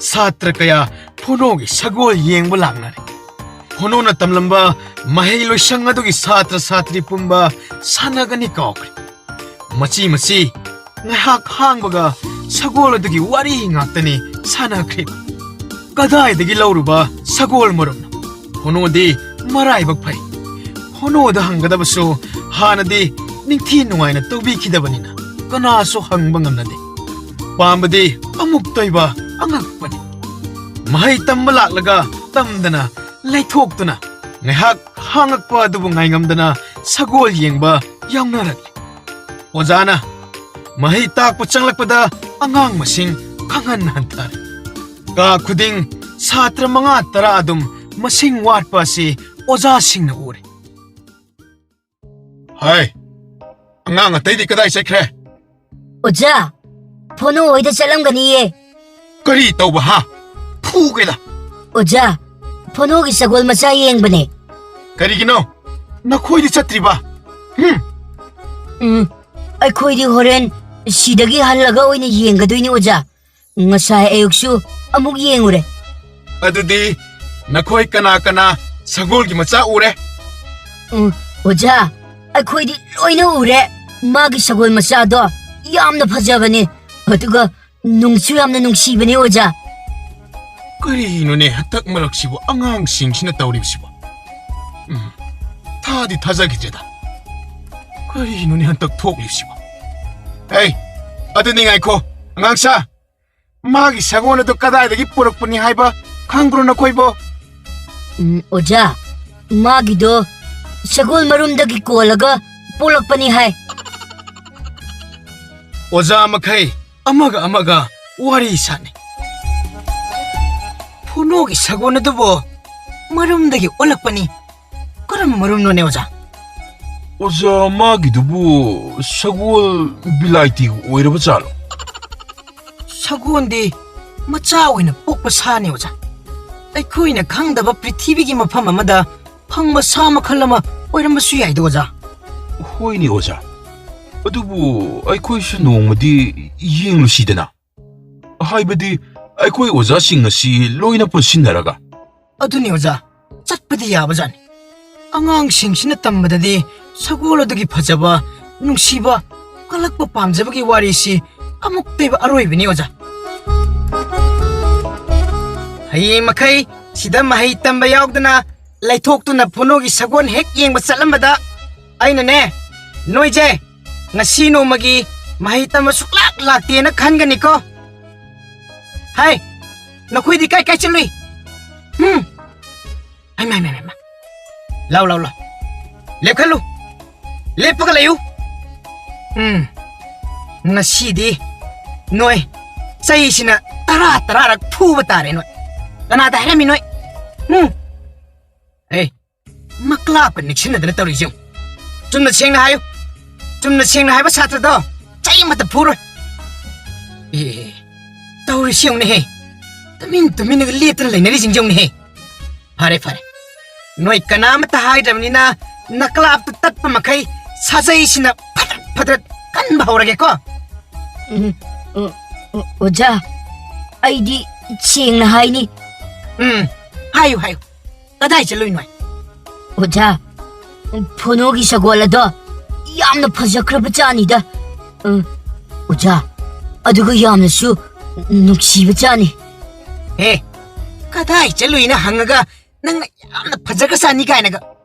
ꯁꯥꯇ꯭ꯔ ꯀꯌꯥ ꯐꯣꯅꯣꯒꯤ ꯁꯒꯣꯜ ꯌꯦꯡꯕ ꯂꯥꯛꯅꯔꯦ꯫ ꯐꯣꯅꯣꯅ ꯇꯝꯂꯝꯕ ꯃꯍꯩ ꯂꯣꯏꯁꯪ ꯑꯗꯨꯒꯤ ꯁꯥꯇ꯭ꯔ ꯁꯥꯇ꯭ꯔꯤ ꯄꯨꯝꯕ ꯁꯥꯟꯅꯒꯅꯤ ꯀꯥꯎꯈ꯭ꯔꯦ꯫ ꯃꯆꯤ ꯃꯆꯤ ꯉꯥꯏꯍꯥꯛ ꯍꯥꯡꯕꯒ ꯁꯒꯣꯜ ꯑꯗꯨꯒꯤ ꯋꯥꯔꯤ ꯉꯥꯛꯇꯅꯤ ꯁꯥꯟꯅꯈ꯭ꯔꯤꯕ꯫ ꯀꯗꯥꯏꯗꯒꯤ ꯂꯧꯔꯨꯕ ꯁꯒꯣꯜ ꯃꯔꯨꯝꯅꯣ? ꯐꯣꯅꯣꯗꯤ ꯃꯔꯥꯏꯕꯛ ꯐꯩ꯫ ꯐꯣꯅꯣꯗ ꯍꯪꯒꯗꯕꯁꯨ ꯍꯥꯟꯅꯗꯤ ꯅꯤꯡꯊꯤ ꯅꯨꯡꯉꯥꯏꯅ ꯇꯧꯕꯤꯈꯤꯗꯕꯅꯤꯅ ꯀꯅꯥꯁꯨ ꯍꯪꯕ ꯉꯝꯅꯗꯦ꯫ ꯄꯥꯝꯕꯗꯤ ꯑꯃꯨꯛꯇ ꯑꯣꯏꯕ ꯑꯉꯛꯄꯅꯤ꯫ ꯃꯍꯩ ꯇꯝꯕ ꯂꯥꯛꯂꯒ ꯇꯝꯗꯅ ꯂꯩꯊꯣꯛꯇꯨꯅ ꯉꯥꯏꯍꯥꯛ ꯍꯥꯡꯉꯛꯄ ꯑꯗꯨꯕꯨ ꯉꯥꯏꯉꯝꯗꯅ ꯁꯒꯣꯜ ꯌꯦꯡꯕ ꯌꯥꯎꯅꯔꯛꯂꯤ꯫ ꯑꯣꯖꯥꯅ ꯃꯍꯩ ꯇꯥꯛꯄ ꯆꯪꯂꯛꯄꯗ ꯑꯉꯥꯡ ꯃꯁꯤꯡ ꯈꯪꯍꯟ ꯍꯟꯊꯔꯦ꯫ ꯀꯥ ꯈꯨꯗꯤꯡ ꯁꯥꯇ꯭ꯔ ꯃꯉꯥ ꯇꯔꯥ ꯑꯗꯨꯝ ꯃꯁꯤꯡ ꯋꯥꯠꯄ ꯑꯁꯤ ꯑꯣꯖꯥꯁꯤꯡꯅ ꯎꯔꯦ꯫ ꯍꯥꯏ, ꯑꯉꯥꯡ ꯑꯇꯩꯗꯤ ꯀꯗꯥꯏ ꯆꯠꯈ꯭ꯔꯦ? ꯑꯣꯖꯥ, ꯐꯣꯅꯣ ꯍꯣꯏꯗ ꯆꯠꯂꯝꯒꯅꯤꯌꯦ꯫ ꯀꯔꯤ ꯇꯧꯕ ꯍꯥ? ꯐꯨꯒꯦꯗ꯫ ꯑꯣꯖꯥ, ꯐꯣꯅꯣꯒꯤ ꯁꯒꯣꯜ ꯃꯆꯥ ꯌꯦꯡꯕꯅꯦ꯫ ꯀꯔꯤꯒꯤꯅꯣ? ꯅꯈꯣꯏꯗꯤ ꯆꯠꯇ꯭ꯔꯤꯕ? ꯍꯨꯝ꯫ ꯎꯝ, ꯑꯩꯈꯣꯏꯗꯤ ꯍꯣꯔꯦꯟ ꯁꯤꯗꯒꯤ ꯍꯜꯂꯒ ꯑꯣꯏꯅ ꯌꯦꯡꯒꯗꯣꯏꯅꯤ ꯑꯣꯖꯥ꯫ ꯉꯁꯥꯏ ꯑꯌꯨꯛꯁꯨ ꯑꯃꯨꯛ ꯌꯦꯡꯉꯨꯔꯦ꯫ ꯑꯗꯨꯗꯤ ꯅꯈꯣꯏ ꯀꯅꯥ ꯀꯅꯥ ꯁꯒꯣꯜꯒꯤ ꯃꯆꯥ ꯎꯔꯦ? ꯎꯝ, ꯑꯣꯖꯥ, ꯑꯩꯈꯣꯏꯗꯤ ꯂꯣꯏꯅ ꯎꯔꯦ꯫ ꯃꯥꯒꯤ ꯁꯒꯣꯜ ꯃꯆꯥꯗꯣ ꯌꯥꯝꯅ ꯐꯖꯕꯅꯦ, ꯑꯗꯨꯒ ꯅꯨꯡꯁꯨ ꯌꯥꯝꯅ ꯅꯨꯡꯁꯤꯕꯅꯦ ꯑꯣꯖꯥ꯫ ꯀꯔꯤꯅꯣꯅꯦ ꯍꯟꯇꯛ ꯃꯔꯛꯁꯤꯕꯨ ꯑꯉꯥꯡꯁꯤꯡꯁꯤꯅ ꯇꯧꯔꯤꯕꯁꯤꯕꯨ? ꯎꯝ, ꯊꯥꯗꯤ ꯊꯥꯖꯈꯤꯗ꯭ꯔꯦꯗ꯫ ꯀꯔꯤꯅꯣꯅꯦ ꯍꯟꯇꯛ ꯊꯣꯛꯂꯤꯕꯁꯤꯕꯨ? ꯍꯦ, ꯑꯗꯨꯅꯤ ꯉꯥꯏꯈꯣ, ꯑꯉꯥꯡꯁꯥ, ꯃꯥꯒꯤ ꯁꯒꯣꯜ ꯑꯗꯨ ꯀꯗꯥꯏꯗꯒꯤ ꯄꯨꯔꯛꯄꯅꯤ ꯍꯥꯏꯕ ꯈꯪꯕ꯭ꯔꯣ ꯅꯈꯣꯏꯕꯣ? ꯎꯝ, ꯑꯣꯖꯥ, ꯃꯥꯒꯤꯗꯣ ꯁꯒꯣꯜ ꯃꯔꯨꯝꯗꯒꯤ ꯀꯣꯜꯂꯒ ꯄꯣꯛꯂꯛꯄꯅꯤ ꯍꯥꯏ꯫ ꯑꯣꯖꯥ ꯃꯈꯩ ꯑꯃꯒ ꯑꯃꯒ ꯋꯥꯔꯤ ꯁꯥꯅꯩ꯫ ꯐꯨꯅꯣꯒꯤ ꯁꯒꯣꯜ ꯑꯗꯨꯕꯨ ꯃꯔꯨꯝꯗꯒꯤ ꯑꯣꯜꯂꯛꯄꯅꯤ꯫ ꯀꯔꯝꯕ ꯃꯔꯨꯝꯅꯣꯅꯦ, ꯑꯣꯖꯥ? ꯑꯣꯖꯥ, ꯃꯥꯒꯤꯗꯨꯕꯨ ꯁꯒꯣꯜ ꯕꯤꯂꯥꯏꯇꯤꯒ ꯑꯣꯏꯔꯕ ꯖꯥꯠꯂꯣ? ꯁꯒꯣꯜꯗꯤ ꯃꯆꯥ ꯑꯣꯏꯅ ꯄꯣꯛꯄ ꯁꯥꯅꯤ, ꯑꯣꯖꯥ꯫ ꯑꯩꯈꯣꯏꯅ ꯈꯪꯗꯕ ꯄ꯭ꯔꯤꯊꯤꯕꯤꯒꯤ ꯃꯐꯝ ꯑꯃꯗ ꯐꯪꯕ ꯁꯥ ꯃꯈꯜ ꯑꯃ ꯑꯣꯏꯔꯝꯕꯁꯨ ꯌꯥꯏꯗ, ꯑꯣꯖꯥ꯫ ꯍꯣꯏꯅꯦ, ꯑꯣꯖꯥ꯫ ꯑꯗꯨꯕꯨ ꯑꯩꯈꯣꯏꯁꯨ ꯅꯣꯡꯃꯗꯤ ꯌꯦꯡꯂꯨꯁꯤꯗꯅ꯫ ꯍꯥꯏꯕꯗꯤ, ꯑꯩꯈꯣꯏ ꯑꯣꯖꯥꯁꯤꯡ ꯑꯁꯤ ꯂꯣꯏꯅ ꯄꯨꯟꯁꯤꯟꯅꯔꯒ꯫ ꯑꯗꯨꯅꯤ, ꯑꯣꯖꯥ꯫ ꯆꯠꯄꯗꯤ ꯌꯥꯕꯖꯥꯠꯅꯤ꯫ ꯑꯉꯥꯡꯁꯤꯡꯁꯤꯅ ꯇꯝꯕꯗꯗꯤ ꯁꯒꯣꯜ ꯑꯗꯨꯒꯤ ꯐꯖꯕ, ꯅꯨꯡꯁꯤꯕ, ꯀꯜꯂꯛꯄ ꯄꯥꯝꯖꯕꯒꯤ ꯋꯥꯔꯤꯁꯤ ꯑꯃꯨꯛꯇ ꯑꯣꯏꯕ ꯑꯔꯣꯏꯕꯅꯤ, ꯑꯣꯖꯥ꯫ ꯍꯌꯦꯡ ꯃꯈꯩ ꯁꯤꯗ ꯃꯍꯩ ꯇꯝꯕ ꯌꯥꯎꯗꯅ ꯂꯩꯊꯣꯛꯇꯨꯅ ꯐꯨꯅꯣꯒꯤ ꯁꯒꯣꯜ ꯍꯦꯛ ꯌꯦꯡꯕ ꯆꯠꯂꯝꯕꯗ ꯑꯩꯅꯅꯦ, ꯅꯣꯏꯁꯦ ꯉꯁꯤ ꯅꯣꯡꯃꯒꯤ ꯃꯍꯩ ꯇꯝꯕ ꯁꯨꯛꯂꯥꯛ ꯂꯥꯛꯇꯦꯅ ꯈꯟꯒꯅꯤꯀꯣ꯫ ꯍꯥꯏ, ꯅꯈꯣꯏꯗꯤ ꯀꯥꯏ ꯀꯥꯏ ꯆꯠꯂꯨꯏ? ꯎꯝ꯫ ꯍꯩꯃꯥ, ꯍꯩꯃꯥ, ꯍꯩꯃꯥ꯫ ꯂꯥꯎ, ꯂꯥꯎ, ꯂꯥꯎ꯫ ꯂꯦꯞꯈꯠꯂꯨ꯫ ꯂꯦꯞꯄꯒ ꯂꯩꯌꯨ꯫ ꯎꯝ꯫ ꯉꯁꯤꯗꯤ ꯅꯣꯏ ꯆꯩꯁꯤꯅ ꯇꯔꯥ ꯇꯔꯥꯔꯛ ꯐꯨꯕ ꯇꯥꯔꯦ ꯅꯣꯏ꯫ ꯀꯅꯥꯗ ꯍꯥꯏꯔꯝꯃꯤ ꯅꯣꯏ? ꯎꯝ꯫ ꯑꯦ, ꯃꯀ꯭ꯂꯥꯞꯀ ꯅꯤꯛꯁꯤꯟꯅꯗꯅ ꯇꯧꯔꯤꯁꯦ ꯌꯦꯡꯉꯨ꯫ ꯆꯨꯝꯅ ꯁꯦꯡꯅ ꯍꯥꯏꯌꯨ꯫ ꯆꯨꯝꯅ ꯁꯦꯡꯅ ꯍꯥꯏꯕ ꯁꯥꯇ꯭ꯔꯗꯣ ꯆꯩ ꯑꯃꯠꯇ ꯐꯨꯔꯣꯏ꯫ ꯑꯦ, ꯇꯧꯔꯤꯁꯤ ꯌꯦꯡꯉꯨꯅꯦꯍꯦ꯫ ꯇꯨꯃꯤꯟ ꯇꯨꯃꯤꯟꯅꯒ ꯂꯦꯞꯇꯅ ꯂꯩꯅꯔꯤꯁꯤꯡꯁꯦ ꯌꯦꯡꯉꯨꯅꯦꯍꯦ꯫ ꯐꯔꯦ, ꯐꯔꯦ꯫ ꯅꯣꯏ ꯀꯅꯥꯃꯠꯇ ꯍꯥꯏꯗ꯭ꯔꯕꯅꯤꯅ ꯅꯀ꯭ꯂꯥꯞꯇ ꯇꯠꯄ ꯃꯈꯩ ꯁꯥꯖꯩꯁꯤꯅ ꯐꯗ꯭ꯔꯠ ꯐꯗ꯭ꯔꯠ ꯀꯟꯕ ꯍꯧꯔꯒꯦꯀꯣ꯫ ꯎꯝ, ꯑꯣ, ꯑꯣ, ꯑꯣꯖꯥ, ꯑꯩꯗꯤ ꯁꯦꯡꯅ ꯍꯥꯏꯅꯤ꯫ ꯎꯝ, ꯍꯥꯏꯌꯨ, ꯍꯥꯏꯌꯨ꯫ ꯀꯗꯥꯏ ꯆꯠꯂꯨꯏꯅꯣ? ꯑꯣꯖꯥ, ꯐꯣꯅꯣꯒꯤ ꯁꯒꯣꯜ ꯑꯗꯣ ꯌꯥꯝꯅ ꯐꯖꯈ꯭ꯔꯕ ꯖꯥꯠꯅꯤꯗ꯫ ꯎꯝ, ꯑꯣꯖꯥ, ꯑꯗꯨꯒ ꯌꯥꯝꯅꯁꯨ ꯅꯨꯡꯁꯤꯕ ꯖꯥꯠꯅꯤ꯫ ꯑꯦ, ꯀꯗꯥꯏ ꯆꯠꯂꯨꯏꯅ ꯍꯪꯉꯒ ꯅꯪꯅ ꯌꯥꯝꯅ ꯐꯖꯈ꯭ꯔ ꯖꯥꯠꯅꯤ ꯀꯥꯏꯅꯒ꯫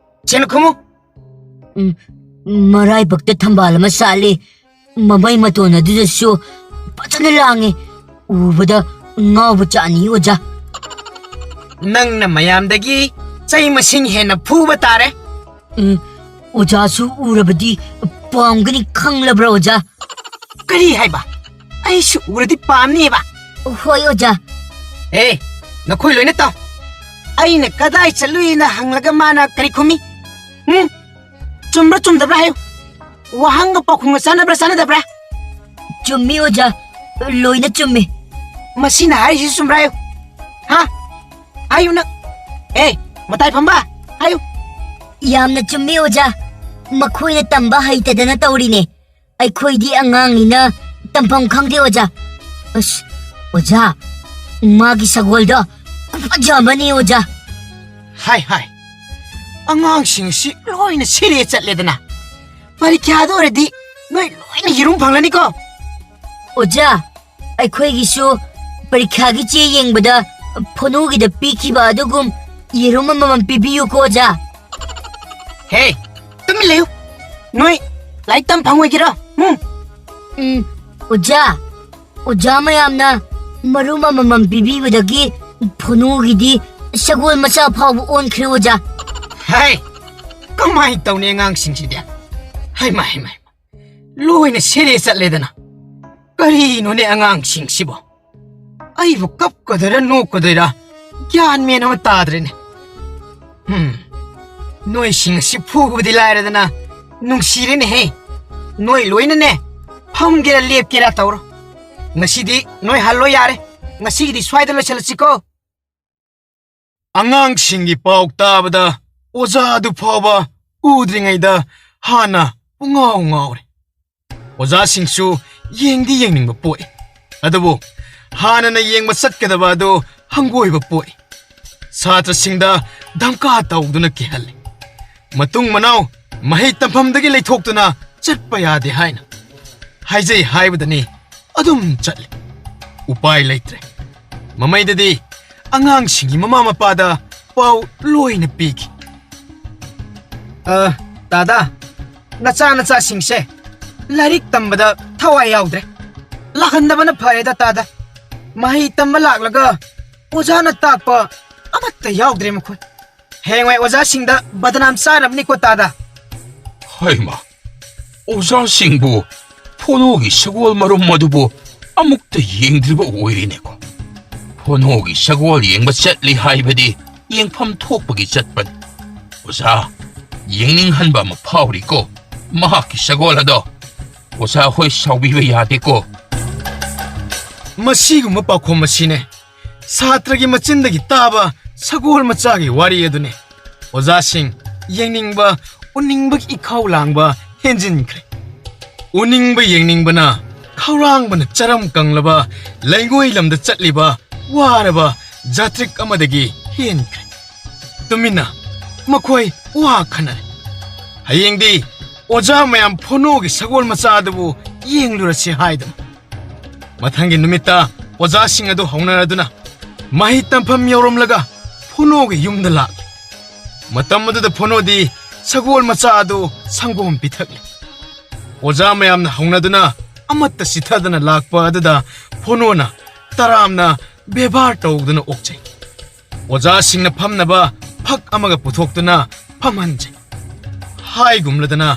ꯁꯦꯡꯅ ꯈꯨꯝꯃꯨ꯫ ꯎꯝ, ꯃꯔꯥꯏꯕꯛꯇ ꯊꯝꯕꯥꯜ ꯑꯃ ꯁꯥꯠꯂꯤ꯫ ꯃꯃꯩ ꯃꯇꯣꯟ ꯑꯗꯨꯗꯁꯨ ꯐꯖꯅ ꯂꯥꯡꯉꯤ꯫ ꯎꯕꯗ ꯉꯥꯎꯕ ꯖꯥꯠꯅꯤ, ꯑꯣꯖꯥ꯫ ꯅꯪꯅ ꯃꯌꯥꯝꯗꯒꯤ ꯆꯩ ꯃꯁꯤꯡ ꯍꯦꯟꯅ ꯐꯨꯕ ꯇꯥꯔꯦ꯫ ꯎꯝ, ꯑꯣꯖꯥꯁꯨ ꯎꯔꯕꯗꯤ ꯄꯥꯝꯒꯅꯤ ꯈꯪꯂꯕ꯭ꯔꯥ, ꯑꯣꯖꯥ? ꯀꯔꯤ ꯍꯥꯏꯕ? ꯑꯩꯁꯨ ꯎꯔꯗꯤ ꯄꯥꯝꯅꯤꯕ? ꯍꯣꯏ, ꯑꯣꯖꯥ꯫ ꯑꯦ, ꯅꯈꯣꯏ ꯂꯣꯏꯅ ꯇꯥꯎ꯫ ꯑꯩꯅ ꯀꯗꯥꯏ ꯆꯠꯂꯨꯏꯅ ꯍꯪꯂꯒ ꯃꯥꯅ ꯀꯔꯤ ꯈꯨꯝꯃꯤ? ꯎꯝ? ꯆꯨꯝꯕ꯭ꯔꯥ ꯆꯨꯝꯗꯕ꯭ꯔꯥ ꯍꯥꯏꯌꯨ꯫ ꯋꯥꯍꯪꯒ ꯄꯥꯎꯈꯨꯝꯒ ꯆꯥꯟꯅꯕ꯭ꯔꯥ ꯆꯥꯟꯅꯗꯕ꯭ꯔꯥ? ꯆꯨꯝꯃꯤ, ꯑꯣꯖꯥ꯫ ꯂꯣꯏꯅ ꯆꯨꯝꯃꯤ꯫ ꯃꯁꯤꯅ ꯍꯥꯏꯔꯤꯁꯤ ꯆꯨꯝꯕ꯭ꯔꯥ ꯍꯥꯏꯌꯨ꯫ ꯍꯥ? ꯍꯥꯏꯌꯨ ꯅꯪ꯫ ꯑꯦ, ꯃꯇꯥꯏ ꯐꯝꯕ, ꯍꯥꯏꯌꯨ꯫ ꯌꯥꯝꯅ ꯆꯨꯝꯃꯤ, ꯑꯣꯖꯥ꯫ ꯃꯈꯣꯏꯅ ꯇꯝꯕ ꯍꯩꯇꯗꯅ ꯇꯧꯔꯤꯅꯦ꯫ ꯑꯩꯈꯣꯏꯗꯤ ꯑꯉꯥꯡꯅꯤꯅ ꯇꯝꯐꯝ ꯈꯪꯗꯦ, ꯑꯣꯖꯥ꯫ ꯑꯁ, ꯑꯣꯖꯥ, ꯃꯥꯒꯤ ꯁꯒꯣꯜꯗꯣ ꯈꯨꯐꯖ ꯑꯃꯅꯤ, ꯑꯣꯖꯥ꯫ ꯍꯥꯏ, ꯍꯥꯏ꯫ ꯑꯉꯥꯡꯁꯤꯡ ꯑꯁꯤ ꯂꯣꯏꯅ ꯁꯤꯔꯦ ꯆꯠꯂꯦꯗꯅ꯫ ꯄꯔꯤꯈ꯭ꯌꯥꯗ ꯑꯣꯏꯔꯗꯤ ꯅꯣꯏ ꯂꯣꯏꯅ ꯌꯦꯔꯨꯝ ꯐꯪꯂꯅꯤꯀꯣ꯫ ꯑꯣꯖꯥ, ꯑꯩꯈꯣꯏꯒꯤꯁꯨ ꯄꯔꯤꯈ꯭ꯌꯥꯒꯤ ꯆꯦ ꯌꯦꯡꯕꯗ ꯐꯣꯅꯨꯒꯤꯗ ꯄꯤꯈꯤꯕ ꯑꯗꯨꯒꯨꯝ ꯌꯦꯔꯨꯝ ꯑꯃꯃꯝ ꯄꯤꯕꯤꯌꯨꯀꯣ, ꯑꯣꯖꯥ꯫ ꯍꯦ, ꯇꯨꯃꯤꯟ ꯂꯩꯌꯨ꯫ ꯅꯣꯏ ꯂꯥꯏꯔꯤꯛ ꯇꯝ ꯐꯪꯉꯣꯏꯒꯦꯔꯣ? ꯎꯝ? ꯎꯝ, ꯑꯣꯖꯥ, ꯑꯣꯖꯥ ꯃꯌꯥꯝꯅ ꯃꯔꯨꯝ ꯑꯃꯃꯝ ꯄꯤꯕꯤꯕꯗꯒꯤ ꯐꯣꯅꯣꯒꯤꯗꯤ ꯁꯒꯣꯜ ꯃꯆꯥ ꯐꯥꯎꯕ ꯑꯣꯟꯈ꯭ꯔꯦ, ꯑꯣꯖꯥ꯫ ꯍꯥꯏ, ꯀꯃꯥꯏꯅ ꯇꯧꯅꯤ ꯑꯉꯥꯡꯁꯤꯡꯁꯤꯗꯤ? ꯍꯩꯃ, ꯍꯩꯃ, ꯍꯩꯃ꯫ ꯂꯣꯏꯅ ꯁꯦꯔꯦ ꯆꯠꯂꯦꯗꯅ꯫ ꯀꯔꯤꯅꯣꯅꯦ ꯑꯉꯥꯡꯁꯤꯡꯁꯤꯕꯣ? ꯑꯩꯕꯨ ꯀꯞꯀꯗꯣꯏꯔꯥ ꯅꯣꯛꯀꯗꯣꯏꯔꯥ ꯒ꯭ꯌꯥꯟ ꯃꯦꯟ ꯑꯃ ꯇꯥꯗ꯭ꯔꯦꯅꯦ꯫ ꯍꯝ, ꯅꯣꯏꯁꯤꯡ ꯑꯁꯤ ꯐꯨꯕꯗꯤ ꯂꯥꯏꯔꯗꯅ ꯅꯨꯡꯁꯤꯔꯦꯅꯦꯍꯦ꯫ ꯅꯣꯏ ꯂꯣꯏꯅꯅꯦ, ꯐꯝꯒꯦꯔꯥ ꯂꯦꯞꯀꯦꯔꯥ ꯇꯧꯔꯣ꯫ ꯉꯁꯤꯗꯤ ꯅꯣꯏ ꯍꯜꯂꯣ ꯌꯥꯔꯦ꯫ ꯉꯁꯤꯒꯤꯗꯤ ꯁ꯭ꯋꯥꯏꯗ ꯂꯣꯏꯁꯤꯜꯂꯁꯤꯀꯣ꯫ ꯑꯉꯥꯡꯁꯤꯡꯒꯤ ꯄꯥꯎ ꯇꯥꯕꯗ ꯑꯣꯖꯥꯗꯨ ꯐꯥꯎꯕ ꯎꯗ꯭ꯔꯤꯉꯩꯗ ꯍꯥꯟꯅ ꯄꯨꯡꯉꯥꯎ ꯉꯥꯎꯔꯦ꯫ ꯑꯣꯖꯥꯁꯤꯡꯁꯨ ꯌꯦꯡꯗꯤ ꯌꯦꯡꯅꯤꯡꯕ ꯄꯣꯛꯏ, ꯑꯗꯨꯕꯨ ꯍꯥꯟꯅꯅ ꯌꯦꯡꯕ ꯆꯠꯀꯗꯕ ꯑꯗꯨ ꯍꯪꯒꯣꯏꯕ ꯄꯣꯛꯏ꯫ ꯁꯥꯇ꯭ꯔꯁꯤꯡꯗ ꯙꯝꯀꯥ ꯇꯧꯗꯨꯅ ꯀꯤꯍꯜꯂꯤ꯫ ꯃꯇꯨꯡ ꯃꯅꯥꯎ ꯃꯍꯩ ꯇꯝꯐꯝꯗꯒꯤ ꯂꯩꯊꯣꯛꯇꯨꯅ ꯆꯠꯄ ꯌꯥꯗꯦ ꯍꯥꯏꯅ ꯍꯥꯏꯖꯩ ꯍꯥꯏꯕꯗꯅꯤ ꯑꯗꯨꯝ ꯆꯠꯂꯤ꯫ ꯎꯄꯥꯏ ꯂꯩꯇ꯭ꯔꯦ꯫ ꯃꯃꯩꯗꯗꯤ ꯑꯉꯥꯡꯁꯤꯡꯒꯤ ꯃꯃꯥ ꯃꯄꯥꯗ ꯄꯥꯎ ꯂꯣꯏꯅ ꯄꯤꯈꯤ꯫ ꯑ, ꯇꯥꯗꯥ, ꯅꯆꯥ ꯅꯆꯥꯁꯤꯡꯁꯦ ꯂꯥꯏꯔꯤꯛ ꯇꯝꯕꯗ ꯊꯋꯥꯏ ꯌꯥꯎꯗ꯭ꯔꯦ꯫ ꯂꯥꯛꯍꯟꯗꯕꯅ ꯐꯔꯦꯗ ꯇꯥꯗꯥ꯫ ꯃꯍꯩ ꯇꯝꯕ ꯂꯥꯛꯂꯒ ꯑꯣꯖꯥꯅ ꯇꯥꯛꯄ ꯑꯃꯠꯇ ꯌꯥꯎꯗ꯭ꯔꯦ ꯃꯈꯣꯏ꯫ ꯍꯌꯦꯡꯋꯥꯏ ꯑꯣꯖꯥꯁꯤꯡꯗ ꯕꯗꯅꯥꯝ ꯆꯥꯅꯕꯅꯤꯀꯣ ꯇꯥꯗꯥ꯫ ꯍꯩꯃꯥ, ꯑꯣꯖꯥꯁꯤꯡꯕꯨ ꯐꯣꯅꯣꯒꯤ ꯁꯒꯣꯜ ꯃꯔꯨꯝ ꯑꯗꯨꯕꯨ ꯑꯃꯨꯛꯇ ꯌꯦꯡꯗ꯭ꯔꯤꯕ ꯑꯣꯏꯔꯤꯅꯦꯀꯣ꯫ ꯐꯣꯅꯣꯒꯤ ꯁꯒꯣꯜ ꯌꯦꯡꯕ ꯆꯠꯂꯤ ꯍꯥꯏꯕꯗꯤ ꯌꯦꯡꯐꯝ ꯊꯣꯛꯄꯒꯤ ꯆꯠꯄꯅꯤ꯫ ꯑꯣꯖꯥ, ꯌꯦꯡꯅꯤꯡꯍꯟꯕ ꯑꯃ ꯐꯥꯎꯔꯤꯀꯣ꯫ ꯃꯍꯥꯛꯀꯤ ꯁꯒꯣꯜ ꯑꯗꯣ ꯑꯣꯖꯥ ꯍꯣꯏ ꯁꯥꯎꯕꯤꯕ ꯌꯥꯗꯦꯀꯣ꯫ ꯃꯁꯤꯒꯨꯝꯕ ꯄꯥꯎꯈꯨꯝ ꯑꯁꯤꯅꯦ ꯁꯥꯇ꯭ꯔꯒꯤ ꯃꯆꯤꯟꯗꯒꯤ ꯇꯥꯕ ꯁꯒꯣꯜ ꯃꯆꯥꯒꯤ ꯋꯥꯔꯤ ꯑꯗꯨꯅꯤ꯫ ꯑꯣꯖꯥꯁꯤꯡ ꯌꯦꯡꯅꯤꯡꯕ, ꯎꯅꯤꯡꯕꯒꯤ ꯏꯈꯧ ꯂꯥꯡꯕ ꯍꯦꯟꯖꯤꯟꯈ꯭ꯔꯦ꯫ ꯎꯅꯤꯡꯕ ꯌꯦꯡꯅꯤꯡꯕꯅ ꯈꯧꯔꯥꯡꯕꯅ ꯆꯔꯝ ꯀꯪꯂꯕ ꯂꯩꯉꯣꯏ ꯂꯝꯗ ꯆꯠꯂꯤꯕ ꯋꯥꯔꯕ ꯖꯥꯇ꯭ꯔꯤꯛ ꯑꯃꯗꯒꯤ ꯍꯦꯟꯈ꯭ꯔꯦ꯫ ꯇꯨꯃꯤꯟꯅ ꯃꯈꯣꯏ ꯋꯥ ꯈꯟꯅꯔꯦ꯫ ꯍꯌꯦꯡꯗꯤ ꯑꯣꯖꯥ ꯃꯌꯥꯝ ꯐꯣꯅꯣꯒꯤ ꯁꯒꯣꯜ ꯃꯆꯥ ꯑꯗꯨꯕꯨ ꯌꯦꯡꯂꯨꯔꯁꯤ ꯍꯥꯏꯗꯨꯅ꯫ ꯃꯊꯪꯒꯤ ꯅꯨꯃꯤꯠꯇ ꯑꯣꯖꯥꯁꯤꯡ ꯑꯗꯨ ꯍꯧꯅꯔꯗꯨꯅ ꯃꯍꯩ ꯇꯝꯐꯝ ꯌꯧꯔꯝꯂꯒ ꯐꯣꯅꯣꯒꯤ ꯌꯨꯝꯗ ꯂꯥꯛꯂꯦ꯫ ꯃꯇꯝ ꯑꯗꯨꯗ ꯐꯣꯅꯣꯗꯤ ꯁꯒꯣꯜ ꯃꯆꯥ ꯑꯗꯨ ꯁꯪꯒꯣꯝ ꯄꯤꯊꯛꯂꯤ꯫ ꯑꯣꯖꯥ ꯃꯌꯥꯝꯅ ꯍꯧꯅꯗꯨꯅ ꯑꯃꯠꯇ ꯆꯤꯊꯗꯅ ꯂꯥꯛꯄ ꯑꯗꯨꯗ ꯐꯣꯅꯣꯅ ꯇꯔꯥꯝꯅ ꯕꯦꯕꯥꯔ ꯇꯧꯗꯨꯅ ꯑꯣꯛꯆꯩ꯫ ꯑꯣꯖꯥꯁꯤꯡꯅ ꯐꯝꯅꯕ ꯐꯛ ꯑꯃꯒ ꯄꯨꯊꯣꯛꯇꯨꯅ ꯐꯝꯍꯟꯖꯩ꯫ ꯍꯥꯏꯒꯨꯝꯂꯗꯅ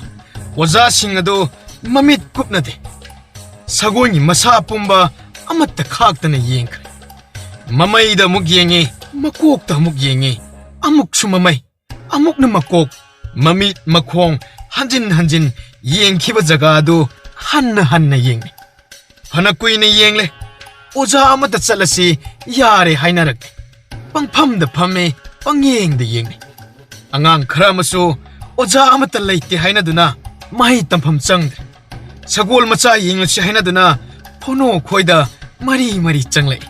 ꯑꯣꯖꯥꯁꯤꯡ ꯑꯗꯨ ꯃꯃꯤꯠ ꯀꯨꯞꯅꯗꯦ꯫ ꯁꯒꯣꯜꯒꯤ ꯃꯁꯥ ꯄꯨꯝꯕ ꯑꯃꯠꯇ ꯈꯥꯛꯇꯅ ꯌꯦꯡꯈ꯭ꯔꯦ꯫ ꯃꯃꯩꯗ ꯑꯃꯨꯛ ꯌꯦꯡꯉꯤ, ꯃꯀꯣꯛꯇ ꯑꯃꯨꯛ ꯌꯦꯡꯉꯤ, ꯑꯃꯨꯛꯁꯨ ꯃꯃꯩ, ꯑꯃꯨꯛꯅ ꯃꯀꯣꯛ, ꯃꯃꯤꯠ ꯃꯈꯣꯡ ꯍꯟꯖꯤꯟ ꯍꯟꯖꯤꯟ ꯌꯦꯡꯈꯤꯕ ꯖꯒꯥ ꯑꯗꯨ ꯍꯟꯅ ꯍꯟꯅ ꯌꯦꯡꯂꯦ꯫ ꯐꯅ ꯀꯨꯏꯅ ꯌꯦꯡꯂꯦ꯫ ꯑꯣꯖꯥ ꯑꯃꯠꯇ ꯆꯠꯂꯁꯤ ꯌꯥꯔꯦ ꯍꯥꯏꯅꯔꯛꯇꯦ꯫ ꯄꯪꯐꯝꯗ ꯐꯝꯃꯦ, ꯄꯪꯌꯦꯡꯗ ꯌꯦꯡꯂꯦ꯫ ꯑꯉꯥꯡ ꯈꯔ ꯑꯃꯁꯨ ꯑꯣꯖꯥ ꯑꯃꯠꯇ ꯂꯩꯇꯦ ꯍꯥꯏꯅꯗꯨꯅ ꯃꯍꯩ ꯇꯝꯐꯝ ꯆꯪꯗ꯭ꯔꯦ꯫ ꯁꯒꯣꯜ ꯃꯆꯥ ꯌꯦꯡꯂꯁꯤ ꯍꯥꯏꯅꯗꯨꯅ ꯐꯣꯅꯣ ꯈꯣꯏꯗ ꯃꯔꯤ ꯃꯔꯤ ꯆꯪꯂꯛꯏ꯫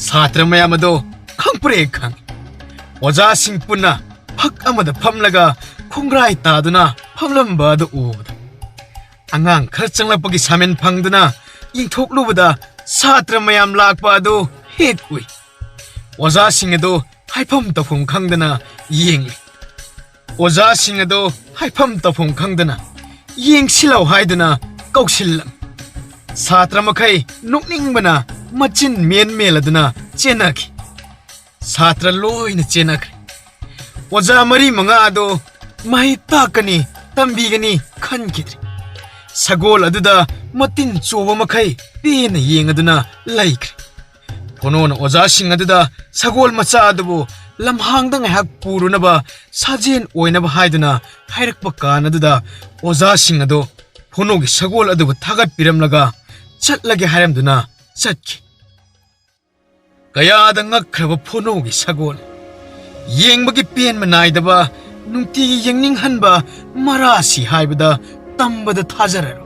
ꯁꯥꯇ꯭ꯔ ꯃꯌꯥꯝ ꯑꯗꯣ ꯈꯪꯄ꯭ꯔꯦ ꯈꯪꯏ꯫ ꯑꯣꯖꯥꯁꯤꯡ ꯄꯨꯟꯅ ꯐꯛ ꯑꯃꯗ ꯐꯝꯂꯒ ꯈꯣꯡꯒ꯭ꯔꯥꯏ ꯇꯥꯗꯨꯅ ꯐꯝꯂꯝꯕ ꯑꯗꯨ ꯎꯕꯗ ꯑꯉꯥꯡ ꯈꯔ ꯆꯪꯂꯛꯄꯒꯤ ꯁꯥꯃꯤꯟ ꯐꯪꯗꯨꯅ ꯌꯦꯡꯊꯣꯛꯂꯨꯕꯗ ꯁꯥꯇ꯭ꯔ ꯃꯌꯥꯝ ꯂꯥꯛꯄ ꯑꯗꯨ ꯍꯦꯛ ꯎꯏ꯫ ꯑꯣꯖꯥꯁꯤꯡ ꯑꯗꯨ ꯍꯥꯏꯐꯝ ꯇꯧꯐꯝ ꯈꯪꯗꯅ ꯌꯦꯡꯂꯤ꯫ ꯑꯣꯖꯥꯁꯤꯡ ꯑꯗꯨ ꯍꯥꯏꯐꯝ ꯇꯧꯐꯝ ꯈꯪꯗꯅ ꯌꯦꯡꯁꯤꯜꯂꯧ ꯍꯥꯏꯗꯨꯅ ꯀꯧꯁꯤꯜꯂꯝꯃꯤ꯫ ꯁꯥꯇ꯭ꯔ ꯃꯈꯩ ꯅꯣꯛꯅꯤꯡꯕꯅ ꯃꯆꯤꯟ ꯃꯦꯟ ꯃꯦꯜꯂꯗꯨꯅ ꯆꯦꯟꯅꯈꯤ꯫ ꯁꯥꯇ꯭ꯔ ꯂꯣꯏꯅ ꯆꯦꯟꯅꯈ꯭ꯔꯦ꯫ ꯑꯣꯖꯥ ꯃꯔꯤ ꯃꯉꯥ ꯑꯗꯨ ꯃꯍꯩ ꯇꯥꯛꯀꯅꯤ, ꯇꯝꯕꯤꯒꯅꯤ ꯈꯟꯈꯤꯗ꯭ꯔꯦ꯫ ꯁꯒꯣꯜ ꯑꯗꯨꯗ ꯃꯇꯤꯟ ꯆꯣꯕ ꯃꯈꯩ ꯄꯦꯟꯅ ꯌꯦꯡꯉꯗꯨꯅ ꯂꯩꯈ꯭ꯔꯦ꯫ ꯐꯣꯅꯣꯅ ꯑꯣꯖꯥꯁꯤꯡ ꯑꯗꯨꯗ ꯁꯒꯣꯜ ꯃꯆꯥ ꯑꯗꯨꯕꯨ ꯂꯝꯍꯥꯡꯗ ꯉꯥꯏꯍꯥꯛ ꯄꯨꯔꯨꯅꯕ ꯁꯥꯖꯦꯟ ꯑꯣꯏꯅꯕ ꯍꯥꯏꯗꯨꯅ ꯍꯥꯏꯔꯛꯄ ꯀꯥꯟ ꯑꯗꯨꯗ ꯑꯣꯖꯥꯁꯤꯡ ꯑꯗꯨ ꯐꯣꯅꯣꯒꯤ ꯁꯒꯣꯜ ꯑꯗꯨꯕꯨ ꯊꯥꯒꯠꯄꯤꯔꯝꯂꯒ ꯆꯠꯂꯒꯦ ꯍꯥꯏꯔꯝꯗꯨꯅ ꯆꯠꯈꯤ꯫ ꯀꯌꯥꯗ ꯉꯛꯈ꯭ꯔꯕ ꯐꯣꯅꯣꯒꯤ ꯁꯒꯣꯜ! ꯌꯦꯡꯕꯒꯤ ꯄꯦꯟꯕ ꯅꯥꯏꯗꯕ, ꯅꯨꯡꯇꯤꯒꯤ ꯌꯦꯡꯅꯤꯡꯍꯟꯕ ꯃꯔꯥꯁꯤ ꯍꯥꯏꯕꯗ ꯇꯝꯕꯗ ꯊꯥꯖꯔꯔꯣꯏ꯫